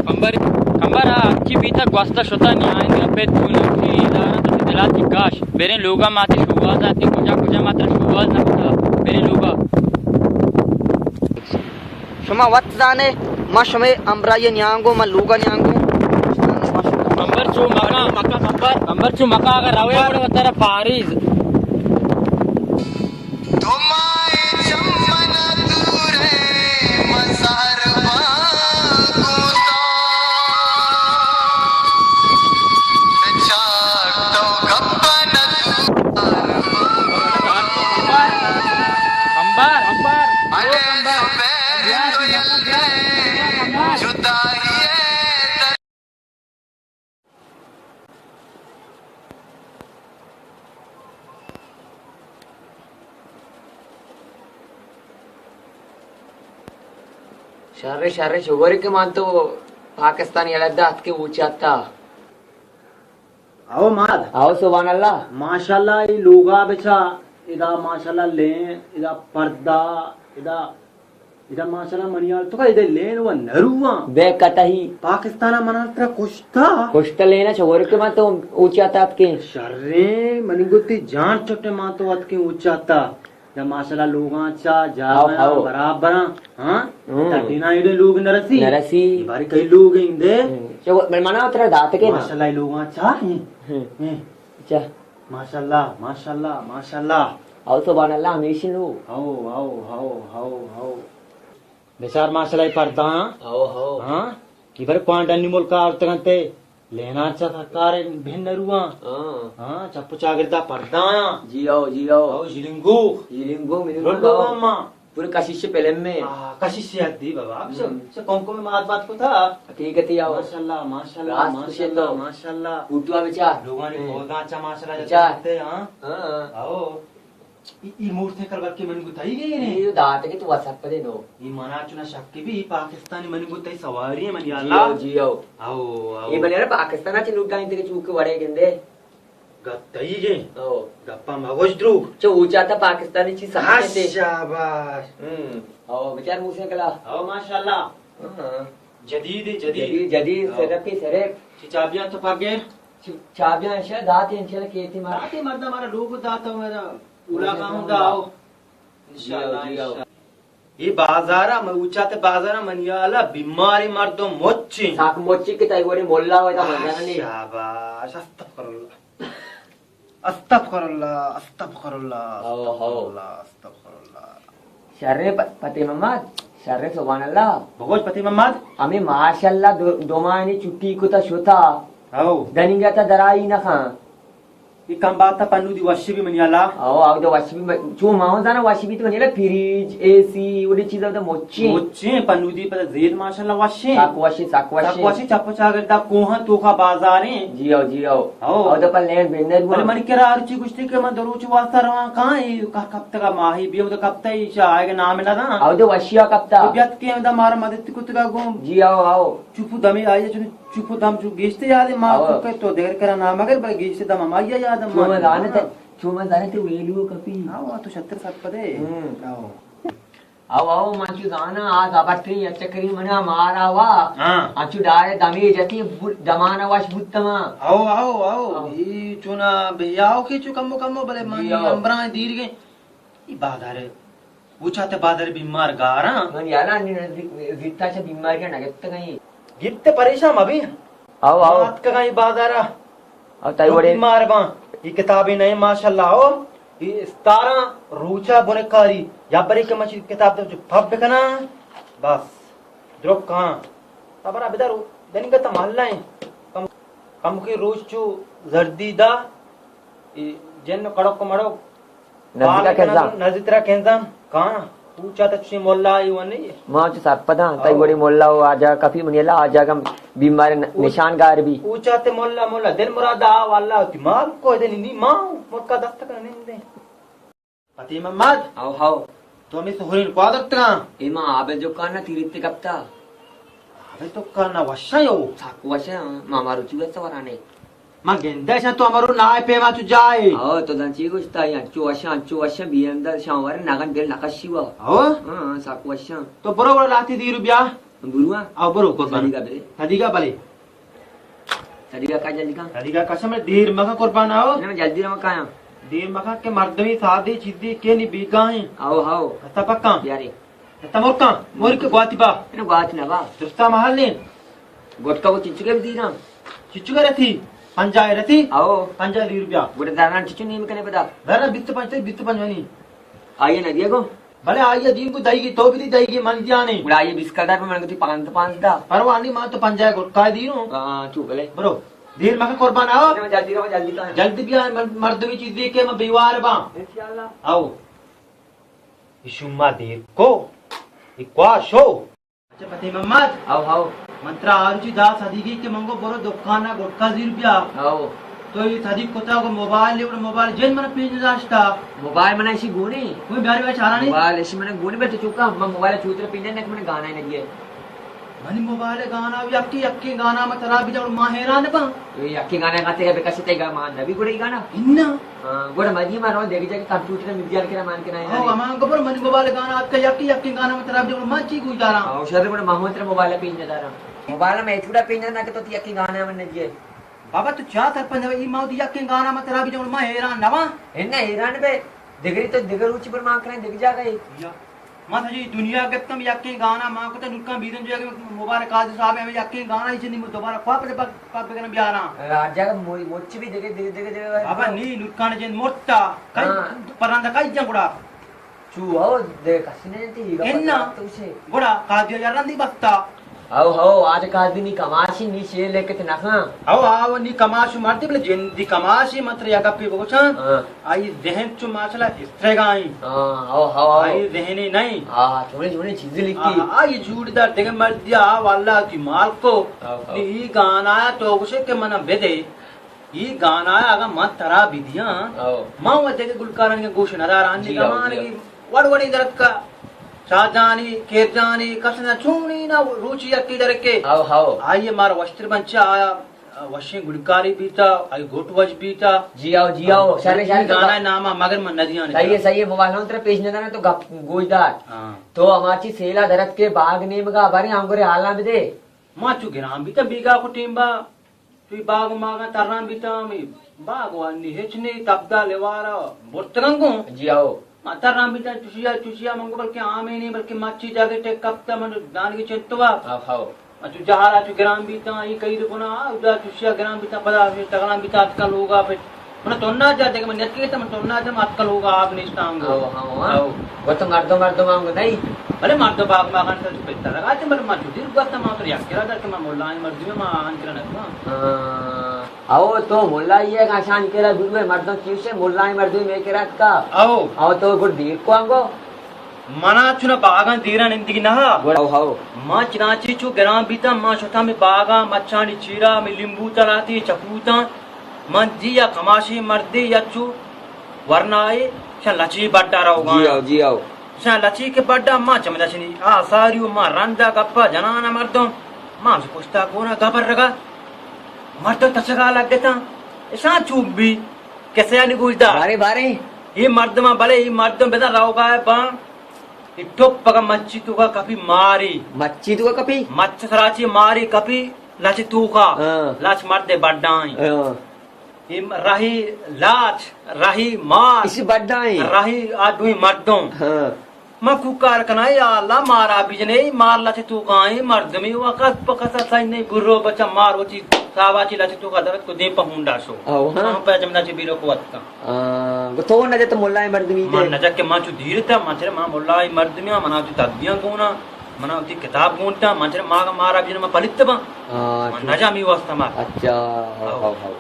کمبر، کمبر آ ہرچی بیتا گوستا شتا، نیائندگا پت چون ہرچی داراں تو دلا چی کاش۔ بریں لوگا، ماتی شوہازا تی کجا کجا ماترا شوہاز نہ کتا۔ بریں لوگا۔ شما وت زانے، ما شمے ہمراہی نیانگو، ما لوگا نیانگو۔ کمبر چو مکا، کمبر چو مکا، اگر روے گڑا وتارا پاریز۔ کمبر، کمبر، او کمبر۔ شر، شر، شگر کہ من تو پاکستانی الگ دات کے اوچاتا۔ او ماد۔ او سبحان اللہ۔ ماشاءاللہ، اے لوگا بچا، ادا ماشاءاللہ لین، ادا پردہ، ادا، ادا ماشاءاللہ منی حال تو کا ادا لین و نرواں۔ بے کتہی۔ پاکستان منا ترا کشتا۔ کشتا لینا چور کے ما تو اوچا تات کے۔ شریں، منی گوتی جان چٹے ما تو ات کے اوچا تا۔ دا ماشاءاللہ لوگاں چا جاگہ ہاؤ، ہاؤ۔ برابراں، ہاں؟ ہوں۔ تٹینا ایڈے لوگ نرسی۔ نرسی۔ باری کئی لوگ ہیں دے۔ ہوں۔ چو، من منا ترا دات کے نا۔ ماشاءاللہ لوگاں چا ہیں۔ ہوں۔ ہیں۔ چا۔ ماشاءاللہ، ماشاءاللہ، ماشاءاللہ۔ ہاؤ، سبحان اللہ، ہمیشی نو۔ ہاؤ، ہاؤ، ہاؤ، ہاؤ، ہاؤ۔ بچار ماشاءاللہ اے پردہ ہاں۔ ہاؤ، ہاؤ۔ ہاں؟ اے بر کوانڈنی ملک آورتگنتے۔ لینا چہ سرکار بہن نرواں۔ ہاں۔ ہاں، چپ و چاگردا پردہ آیاں۔ جی آؤ، جی آؤ۔ آؤ، جلنگو۔ جلنگو، ملنگو رنڈو آؤ۔ گاما۔ پورے کشش فلم میں۔ آ، کشش یاد دی بابا۔ ہم۔ چہ، چہ کم کم مات بات کو تھا۔ حقیقت ہی آؤ۔ ماشاءاللہ، ماشاءاللہ، راست کشے ماشاءاللہ، تو۔ ماشاءاللہ۔ فوٹو آ بچار۔ لوگانی ہوں۔ فوجاں چا ماشاءاللہ بچار۔ جلتے، ہاں۔ ہاں۔ آؤ۔ ای، ای موٹر سائیکل بلکہ من گو تئی گئی نے؟ ای دات کہ تو وسپ دے نو۔ ای منا چنا شک بھی، ای پاکستانی من گو تئی سواری ہے من یا جی اللہ۔ آؤ، جی آؤ۔ آؤ، آؤ۔ ای بلے پاکستان چ لوٹائیں تے چوک وڑے گندے۔ گپ تئی گئے۔ او۔ گپا مگوش دروگ۔ چو اوچا تا پاکستانی چی سمجھتے۔ شاباش۔ ہم۔ او، بچار موسیٰ کلا۔ او، ماشاءاللہ۔ ہاں۔ جدید، جدید۔ جدید، جدید، او۔ سرپی سرپ۔ چی چابیاں تو پگیر؟ چی چابیاں شا داتے انشاءاللہ کیتی مارا۔ داتے مرد ہمارا لوگ داتا ہوں میرا۔ اولا کاؤں دا، او۔ انشاءاللہ، جی، جی، انشاءاللہ۔ اے بازارا، من اوچاتے بازارا، من یا اللہ بیماری مردم مچیں۔ ساک مچی کہ تئی وڑی ملا ہوئے تا مزنی۔ شاباش، استغفر اللہ۔ استغفر اللہ، استغفر اللہ، ہو، ہو۔ استغفر اللہ، استغفر اللہ۔ شریں پ-، پتی محمد، شریں سبحان اللہ۔ بگوش پتی محمد۔ ہمیں ماشاءاللہ دو، دو ماہانی چھٹی کتا شتا۔ ہو۔ دنیگا تا درائی نخان۔ اے کم بات ءَ پنودی وشی بی منی اللہ۔ او، او دو وشی بی، چو ما ہوں زانا وشی بی تو منی اللہ فریج، اے سی، وڈی چیز او دو مچیں۔ مچیں، پنودی پدا زید ماشاءاللہ وشیں۔ سک وشیں، سک وشیں۔ سک وشیں، چپ چاگردا کوہاں توکا بازاریں۔ جی او، جی او۔ او۔ او دو پر لین بندر بلے ہوا۔ منی کرا ہرچی گوشتی کہ من دو روچ واسطہ رواں کاں، اے کا کپتگا ماہی بی، او دو کپتا ایشا آئے نام نہ داں۔ او دو وشیا کپتا۔ تو بیات کے دا مارا مدد کتگا گوں۔ جی او، او۔ چپ دمی آئی چون چپ دم چو گیشتے یاد ما ہاں۔ تو کہ تو دیر کرا نام اگر بلے گیشتے دم ہمائی یاد ما۔ چو من زانت، چو من زانت ویلو کپی۔ ہاں، تو شتر سرپدے۔ ہم۔ ہاں۔ او، او، من چو زانا آ زبرتری یا چکری منا مارا وا۔ ہاں۔ انچو ڈائے دمی جتی بو-، دمانا وش بوتما۔ او، او، او، او۔ ای چونا بیاو کی چو کمو کمو بلے من جی، او۔ امبران دیر گئے۔ ای بازار، اوچاتے بازار بیمار گاراں۔ من یالا نی زیتا چہ بیماری نہ گپتگاں۔ گپت پریشان مبی۔ او، او۔ آتکگاں ای بازارا۔ او تئی وڑے۔ بیمار باں۔ ای کتابی نہیں ماشاءاللہ او۔ ای استاراں روچا بنکاری۔ یا بری کہ مچی کتاب تو پب بکنا۔ بس۔ درک کاں۔ خبر بدر دنگا تا محلہ ہیں۔ کم، کم کی روچ چو زردی دا۔ ای جن کڑک مڑک۔ نزدیک کنزاں۔ نزدیک ترا کنزاں۔ کاں؟ اوچا تا چشیں مولا ای ونی۔ ما چو سرپداں، تئی او۔ وڑی مولا و آجا کپی منی اللہ آجا گم بیمار ن-، او۔ نشان گار بی۔ اوچا تے مولا، مولا دل مراد آ واللہ تی مال کو دے نی ما ملکا دست کن نندے۔ پتی محمد۔ او ہاو۔ تو ہمیں سہرین کو آدرتگاں؟ اے ما آبے جو کانا تیریت کپتا۔ آبے تو کانا وشا یو۔ ساک وشا، ما مارو چوے سورانے۔ من گندہ شاں تو ہمرو نائے پیما چو جائے۔ او تو دن چی گوشتا، انچو وشاں، انچو وشاں، بی ایم دل شاں ور نگن دل نکشی وا۔ او؟ ہاں، سک وشاں۔ تو برو گڑا لاتی دیر بیا۔ برواں؟ او برو قربان۔ صدیقہ بلے۔ صدیقہ بلے۔ صدیقہ کا جلدی کا؟ صدیقہ قسم دیر مکا قربان آؤ۔ نہ، جلدی رو کایاں۔ دیر مکا کہ مردمی سادی چیزی کے نی بیگاہیں۔ او ہاؤ۔ ہتا پکا۔ بیارے۔ ہتا مرکا۔ مور کے گواتی با۔ نہ گوات نہ با۔ درستا محل نے۔ گٹکا کو چچو کے دینا۔ چچو کے رتی۔ پنجاہ رتی۔ او۔ پنجاہ دیر بیا۔ گڑا داران چچو نیم کنے پدا۔ داران بیست پنج تے بیست پنج منی۔ آئیے نہ دیے گو۔ بلے آئی ء دیم کو دئیگی، تو بدی دئیگی، من دیانے۔ گڑا آئی ء بیست کلدار پہ من گتی پانزدہ، پانزدہ۔ پرواہ نہیں، ما تو پنجاہ گٹکا دیروں۔ ہاں، چو بلے۔ برو۔ دیر مکن قربان آؤ۔ جلدی رو، جلدی کن۔ جلدی بیا، مر-، مردمی چیزی کہ من بیوار باں۔ انشاءاللہ۔ آؤ۔ ای شما دیر کو۔ ای کوا شو۔ اچھا پتی محمد۔ How, how. من ترا آروچی دا صدیقی کہ من گو برو دکان نا گٹکا زیر بیا۔ ہاؤ۔ تو یہ صدیق کتا گو موبائل لے، موبائل جن من پینج داشتا۔ موبائل من ایسی گونی۔ کوئی بیاری بھائی چارانی؟ موبائل ایسی من گونی، بلے تو چوکا، من موبائل چوتر پینج نہ کہ من گانا ہی نہ دیے۔ منی موبائل گانا، یکی، یکی گانا من ترا بجا، ما حیران باں۔ اے یکی گانا گاتے گا بکشتے گا، ما نبی گڑے گانا۔ اناں۔ ہاں، گڑا مدی ما رو دیکھ جا کہ کمپیوٹر میں دیار کرا مان کے نہ او، یاری۔ امان گبر منی موبائل گانا آتکا یکی یکی گانا من ترا بجا، ما چی گوش داراں؟ او، شر گڑا ما ہوں تیرا موبائل پینج داراں۔ موبائل میں ایتھوڑا پینج نہ کہ تو یکی گانا من نہ دیے۔ بابا تو چا سرپنچ ای ما یکی گانا من ترا بجا، ما حیران نہ واں۔ انا حیران بے، دگری تو دگر روچی پر مان کریں دگ جا گئے۔ یا۔ ما سجی دنیا گپتم یکیں گانا ما کتا نورکان بیدن جو موبائل قاضی صاحب ہمیں یکیں گانا ہی چنی دوبارہ خواب دے پاک، پاک بگن بیارا۔ ہر جگہ مو-، مچ بھی دگے، دگے، دگے، دگے۔ بابا نی نورکان جن مرتا۔ کئی ہاں۔ پرندہ کئی جن گڑا۔ چو ہو دے کسی نے تی گا انا۔ پتا تو سے۔ گڑا قاضی یار رندی بستا۔ ہاؤ، ہاؤ، آج قاضی نی کماشی نی شیر لیکت نخاں۔ ہاؤ، ہاؤ، نی کماش مردی بلے جندی کماشی من ترا یک گپے بگوشاں۔ ہاں۔ آئی ذہن چو ماشاءاللہ استرگائیں۔ ہاں، ہاؤ، ہاؤ، ہاؤ۔ آئی ذہنی نہیں۔ ہاں، چونے، چونے چیزیں لکھی۔ ہاں، آئی جوڑ دار دگہ مردی آ واللہ تی مال کو۔ How, how. نی ای گانا تو گوشے کہ من بدے۔ ای گانا اگاں من ترا بدیاں، ہاؤ۔ من و دگہ گلکارانی گوش نداران۔ جی ہاؤ، زمانگی جی ہاؤ۔ وڑ وڑیں درتکا، شاہجانی، کیرجانی، کس نہ چونی نہ روچی یکی درکے۔ How, how. آئی مار وشتر بنچا آیا، وشیں گلکاری بیتا، آئی گٹ وش بیتا۔ جی ہاؤ، جی ہاؤ، شرے، شرے، تو گانا نام مگر من ندیاں۔ صحیح ہے، صحیح ہے، موبائل ہوں ترا پیش نداراں تو گپ گوش دار۔ ہاں۔ تو ہمارچی سیلا درتکے باغ نیمگا بارے ہم گرے حالاں بدے۔ ما چو گران بیتا بیگا کو ٹیم با۔ تو ای باغ و ماغاں تران بیتاں، ہمے باغ و انی ہچ نے، تبدال وارا برتگاں گوں۔ جی آؤ۔ ما تران بیتاں چوشیا، چوشیا من گو بلکہ آمینی، بلکہ مچی جاگے ٹک کپتا من دانگی چنتوا۔ آؤ، آؤ۔ ما چو جہارا چو گران بیتاں، ای کئی دے بنا، اودا چوشیا گران بیتاں، پدا ہمے تگڑان بیتاں، اتکاں لوگا پہ من تونا جا دگہ من نتکے تہ من تونا جا ما اتکا لوگا آپ نیستاں گو۔ آؤ، آؤ، آؤ۔ آؤ۔ گو تو مردم، مردم آنگو نہیں۔ بلے مردم باغ ماغاں تو بہتر لگا، بلے ما چو دیر گوستا ما تو یک کرا در کہ ما ملائیں مردم ما آن کرا نہ۔ ہاں۔ او تو ملا یہ گاشان کرا گروے مردم کیوشے ملائیں مردم میں کرا کا۔ او۔ او تو گڑ دیر کو آنگو۔ منا چنا باغاں دیرا نندگی نہ۔ گڑ او ہو۔ ما چنانچہ چو گران بیتاں، ما شتاں میں باغاں، مچانی چیرا، میں لیمبو تلاتی، چپوتاں۔ من دی یا کماشی مردے یا چو ورنائے، شان لچی بڈا روگاں۔ جی آؤ، جی آؤ۔ شان لچی کے بڈا ما چمدا چنی۔ آ ساری و ما رندا گپا جنانا مردم۔ ما ہمشی پشتا گونا گبر رگا۔ مردم تچگا لگتاں۔ اشان چوب بی۔ کسے آنی گوش دار۔ بارے، بارے۔ یہ مردم بلے، یہ مردم بدا روگا ہے باں۔ یہ ٹپ پگا مچی تو کا کپی ماری۔ مچی تو کا کپی؟ مچ سراچی ماری کپی۔ لچ توکا، ہاں۔ لچ مردے بڈائیں۔ ہاں۔ اے رہی لاچ، رہی مار، اسی بڈائیں۔ رہی آ دوئیں مردم۔ ہاں۔ من کوکار کناں، یا اللہ، مارا بجنے، مار لچ توکائیں، مردمی وقت پکسا سائیں نہیں، گرو بچا مار وچی ساواچی لچ توکا درد کو دیم پہ ہونڈا شو۔ او، ہاں۔ ہم پہ جمنا چی بیرو کو اتکا۔ آ، گو تو نہ جت ملائیں مردمی تے۔ من نہ جت کہ من چو دیر تا، من چرے من ملائیں مردمی آں، من آ چو تدبیاں گونا، من آ وتی کتاب گونتا، من چرے ماگا مارا بجن من پلیت باں۔ آ، من چو نہ جا می واسطہ مار۔ اچھا، ہاؤ، ہاؤ۔ ہاؤ، ہاؤ۔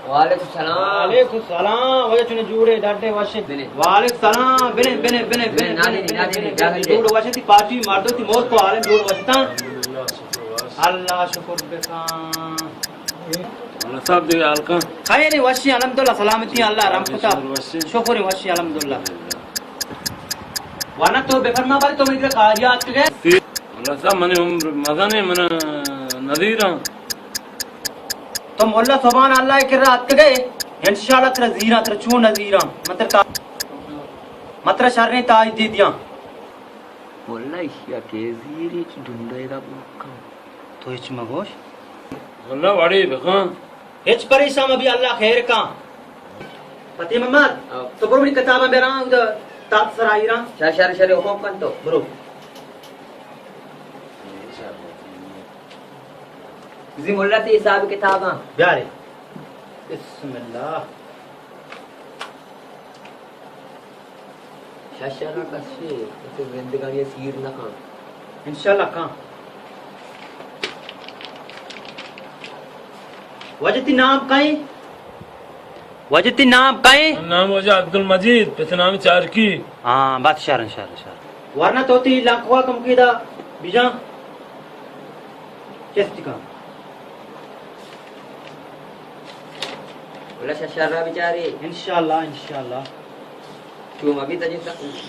وعلیکم السلام۔ وعلیکم السلام۔ واجہ چونے جوڑے، ڈاڈے وشے۔ بنے۔ وعلیکم السلام۔ بنے، بنے، بنے، بنے، بنے، نادے، بنے، نادے، بنے، نادے۔ جوڑ وشے، تی پارٹی مردو، تی مور کو عالم جوڑ وشتا۔ الحمدللہ، شکر وش۔ اللہ شکر بکن۔ اللہ صاحب دے حال کن۔ خیر وشی، الحمدللہ، سلامتی، اللہ رحم کتا۔ شکر وشی۔ شکر وشی، الحمدللہ۔ ورنہ تو بفرما بارے، تو منی کرا کاریا اتکگے؟ اللہ صاحب، منی عمر مزن ایں، من نزیراں۔ تو مولا سبحان اللہ ءِ کرا اتکگے، انشاءاللہ ترا زیراں، ترا چون نزیراں۔ من ترا تا-، من ترا شریں تاج دے دیاں۔ مولا ایشیا کہ زیری چ ڈنڈا ادا بکاں۔ تو ہچ مگوش۔ مولا وڑے بکاں۔ ہچ پریشان مبی، اللہ خیر کاں۔ فتح محمد، ہاں۔ تو برو منی کتاباں بیاراں، ادا تخت سرا ایراں۔ شر، شر، شر، حکم کن تو۔ برو۔ زی مولا تئی حساب کتاباں۔ بیارے۔ بسم اللہ۔ ششرا کشے، تو زندگانی سیر نہ کن۔ انشاءاللہ کاں۔ واجہ تئی نام کئے؟ واجہ تئی نام کئے؟ نام واجہ عبدالمجید، پت نام چارکی۔ ہاں، بس شر، شر، شر۔ ورنہ تو تئی لنکوا کمکی دا بجان۔ چست کن۔ ولا ششرا بچارے۔ انشاءاللہ، انشاءاللہ۔ چو مبی تجی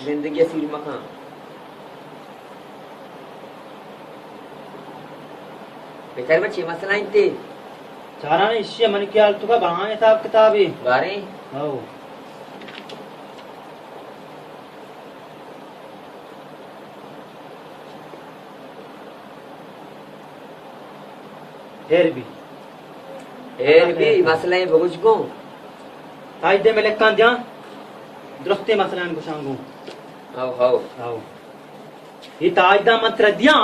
زندگی سیر مکان۔ بہتر بچے مسئلہ انتے۔ چاران ایشی من خیال تو کا بہانے حساب کتابے۔ بارے؟ ہاؤ۔ ہیر بی۔ ہیر بی، مسئلہ ایں بگوش گوں۔ تاج دے ملکان دیاں، درستیں مسئلہ ان گوشان گوں۔ ہاؤ، ہاؤ۔ ہاؤ۔ یہ تاج دا من ترا دیاں،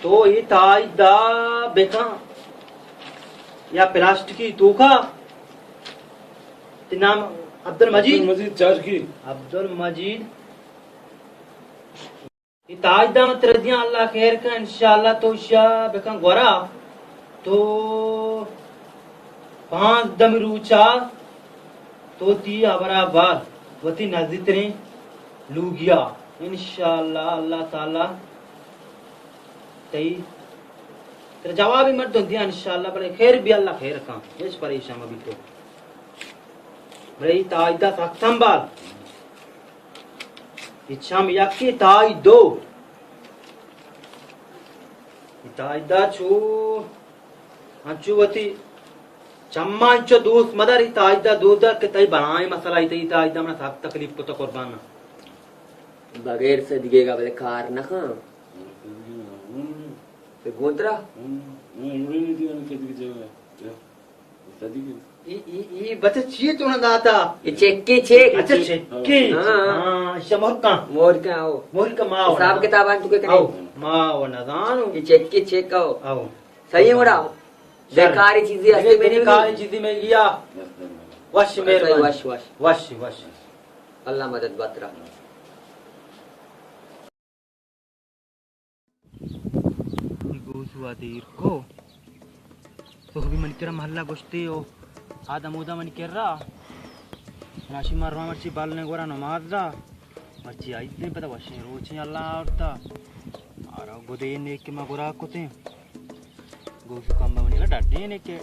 تو یہ تاج دا بکن یا پلاسٹکی توکا۔ تئی نام عبدالمجید؟ عبدالمجید چارکی۔ عبدالمجید۔ اے تاج دا من ترا دیاں، اللہ خیر کن، انشاءاللہ تو شیا بکن گورا۔ تو پانزدہ روچا تو تئی ہبرا بار وتی نزیتریں لوگیا، انشاءاللہ اللہ تعالی تئی ترا جوابی مردم دیاں انشاءاللہ، بلے خیر بی، اللہ خیر کن، ہچ پریشان مبی تو۔ بلے اے تاج دا سک سنبھال۔ اے چم یکے، تاج دو۔ اے تاج دا چو انچو وتی چماں انچو دوست مدار، اے تاج دا دوست دار کہ تئی بلائیں مسئلہ اے، تئی تاج دا من سک تکلیف کتا قربان۔ بغیر صدقے کا بلے کار نہ کن۔ تے گوں ترا؟ ہوں، ہوں، ہوں، ہوں، ہوں، ہوں، ہوں۔ اے، اے، اے بچہ چیئے تو نہ داتا؟ اے چیکے، چیک۔ اچھا، چیکے۔ ہاں، ہاں۔ ہاں، ایشا مہر کن۔ مہر کن، آؤ۔ مہر کن، ما حساب کتاب آن تو کے کنے؟ آؤ، ما و نزانو۔ اے چیکے، چیک آؤ۔ آؤ۔ صحیح ہے، وڑا۔ شر۔ بیکاری چیزیں ہستے میں نہیں۔ بیکاری چیزیں میں گیا۔ وش مہربانی۔ وش، وش۔ وش، وش۔ اللہ مدد بات را۔ گوسو ءَ دیر کو۔ تو بھی منی کرا محلہ گوشتے ہو۔ آ دمودا منی کرا۔ ناشی مرواں مرچی بالنے گورا نماز دا۔ مرچی عید دیں پدا وشیں روچیں اللہ آورتا۔ آرا گدے نیک کہ ما گورا کتیں۔ گوسو کمبا منی کرا ڈڈے نیک کہ۔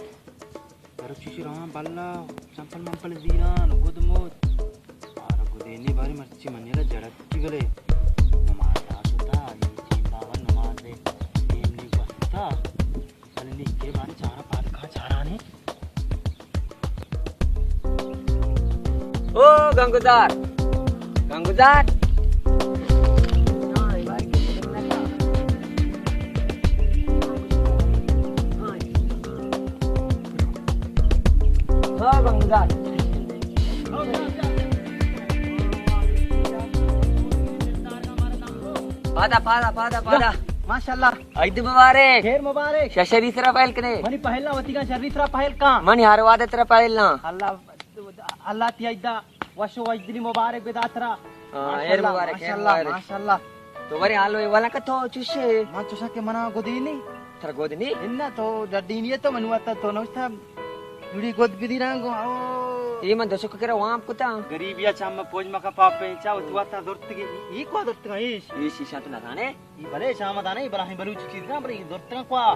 برو چیشی رواں بلا، چمپل ممپل زیران، گد موت۔ آرا گدینی باری مرچی منی را جڑتی بلے۔ نماز دا شتا، اے چین بابا نماز دے۔ ایم نی گوستا۔ بلے نی کے باری چارا پاد کھا چارانی۔ او گنگدار، گنگدار۔ ہاں، گنگدار۔ پادا، پادا، پادا، پادا۔ ماشاءاللہ۔ عید مبارک۔ خیر مبارک۔ ششری سرا پہل کنے۔ منی پہلا وتیگا شری سرا پہل کاں۔ منی ہر وعدہ ترا پہل نا۔ اللہ، اللہ تئی عید وش و وجدلی مبارک بدا ترا۔ ہاں، خیر ماشاءاللہ، مبارک، خیر ماشاءاللہ، مبارک۔ ماشاءاللہ۔ تو بری حال ہوئی والا کا تو چوشے؟ ما چوشا کہ منا گدی نہیں۔ ترا گد نی؟ انا تو ڈڈی نی تو منو آتا تو نوشتا جڑی گد بدی رانگو، او۔ اے من دو چک کرا وام کتا۔ غریبیا چم پوج مکا پاپے چا تو آتا زرتگی۔ ای کو زرتگا ایش؟ ایش ایشان تو نزانے؟ ای بلے شام دانے، ابراہیم بلوچ چیز نا، بلے زرتگا کوا؟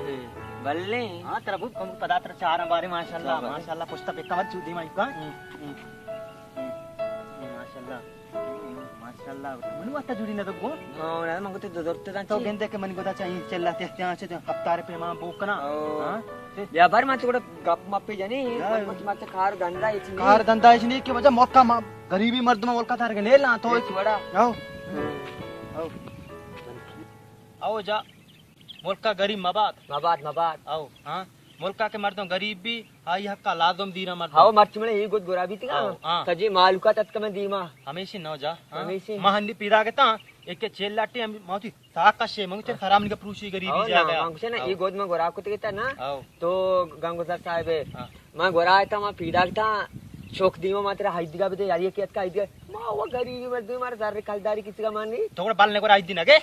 بلے۔ ہاں، ترا گو کم پدا ترا چارا بارے ماشاءاللہ، ماشاءاللہ، پشتا پکا مت چودی مائی کا۔ ماشاءاللہ۔ اللہ، منی واسطہ جوڑی نہ تو گون۔ ہاں، نہ، من کو تو زرت دان تو چی؟ گندے کہ منی گدا چاہیے چلا تے تے آچے تے ہفتہ رے پیما بوک کنا۔ او۔ ہاں؟ بیا بر من تو گڑا گپ مپے جنی، یا۔ من مت کار دندا اچ نہیں۔ کار دندا اچ نہیں کہ وجہ ملکا ما-، غریبی مردم ملکا تار کے نہیں لان تو اچ وڑا۔ او۔ ہاں۔ او۔ او جا، ملکا غریب مباد۔ مباد، مباد۔ او، ہاں۔ ملکا کے مردم غریب بھی، آئی حقا لازم دینا مردم۔ ہاؤ، مرچی منے یہ گد گرا بھی تھی نا۔ او، ہاں۔ سجی مالوکات اتک میں دیما۔ ہمیشی نو جا، ہاں۔ ہمیشی۔ ما ہندی پیدا کتا، ایک کے چیل لاٹے ہم موتی ساکشے، منگ چل خراب نگا پروشی غریبی او جا نا، گیا۔ منگ چل نا، او۔ یہ گد میں گرا کتے کتا نا۔ او۔ تو گنگوزر صاحب ہے۔ ہاں۔ ما گرا تا، ما پیدا کتا، چوک دیما ما تیرا حیدگا بدے، یار یہ کیا اتکا حیدگا؟ ما وہ غریبی مردم، مارا زر کلداری کسی کا مان نہیں۔ تو بل نے گرا حیدی نگے؟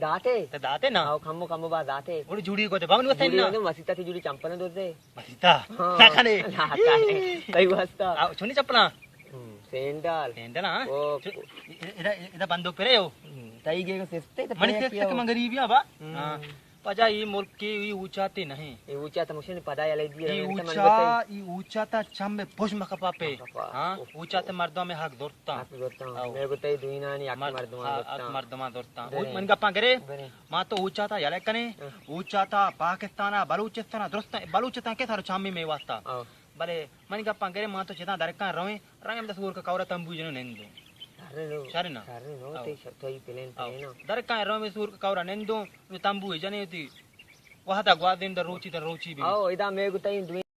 داتے؟ تو داتے نا؟ او، کمو کمو با داتے۔ اوڑے جوڑی کو دے، بابا نو جوڑی سینا۔ کو دے، مسیتا تے جوڑی چمپل دو دے۔ مسیتا؟ ہاں۔ نہ کنے۔ نہ کنے۔ تئی واسطہ۔ آ، چونی چپلا؟ ہم، سینڈل۔ سینڈل، ہاں؟ او۔ چو-، ادا، ادا بندوق پرے ہو؟ ہم، تئی گے کو سستے تو منی پرے سستے کیو۔ کہ من غریب ہاں با۔ ہم۔ ہاں۔ پجا ای ملک کی ای اوچاتے نہیں۔ ای اوچاتا مشن پدا یلے دی ای رہے، من اوچا، بتائی۔ ای اوچاتا چم پش مکپا پہ۔ مکپا۔ ہاں، اوچاتے مردم حق دور۔ زرتاں۔ حق زرتاں۔ او۔ مئے گوتئی دوئینانی حق مر-، مردماں ہاں، زرتاں۔ حق مردماں زرتاں۔ بریں۔ اوچ منی گپاں گرے، بریں۔ ما تو اوچاتا یلہ کنے، ہاں۔ اوچاتا پاکستانا، بلوچستانا، درستاں، بلوچستان کے سارو چامی مئے واسطہ۔ او۔ بلے منی گپاں گرے، ما تو چتاں درکاں رویں، رویں ہمدا سور کا کورا تمبو جنو نندو۔ شرے نو۔ شرے نو۔ شرے نو، او۔ تے ش-، تو ای پلین او۔ پلین۔ درکاں رویں سور کا کورا نندو، تمبو جنے تی۔ وہدا گوادین در روچی در روچی بھی۔ او، ادا مئے گوتئی دوئین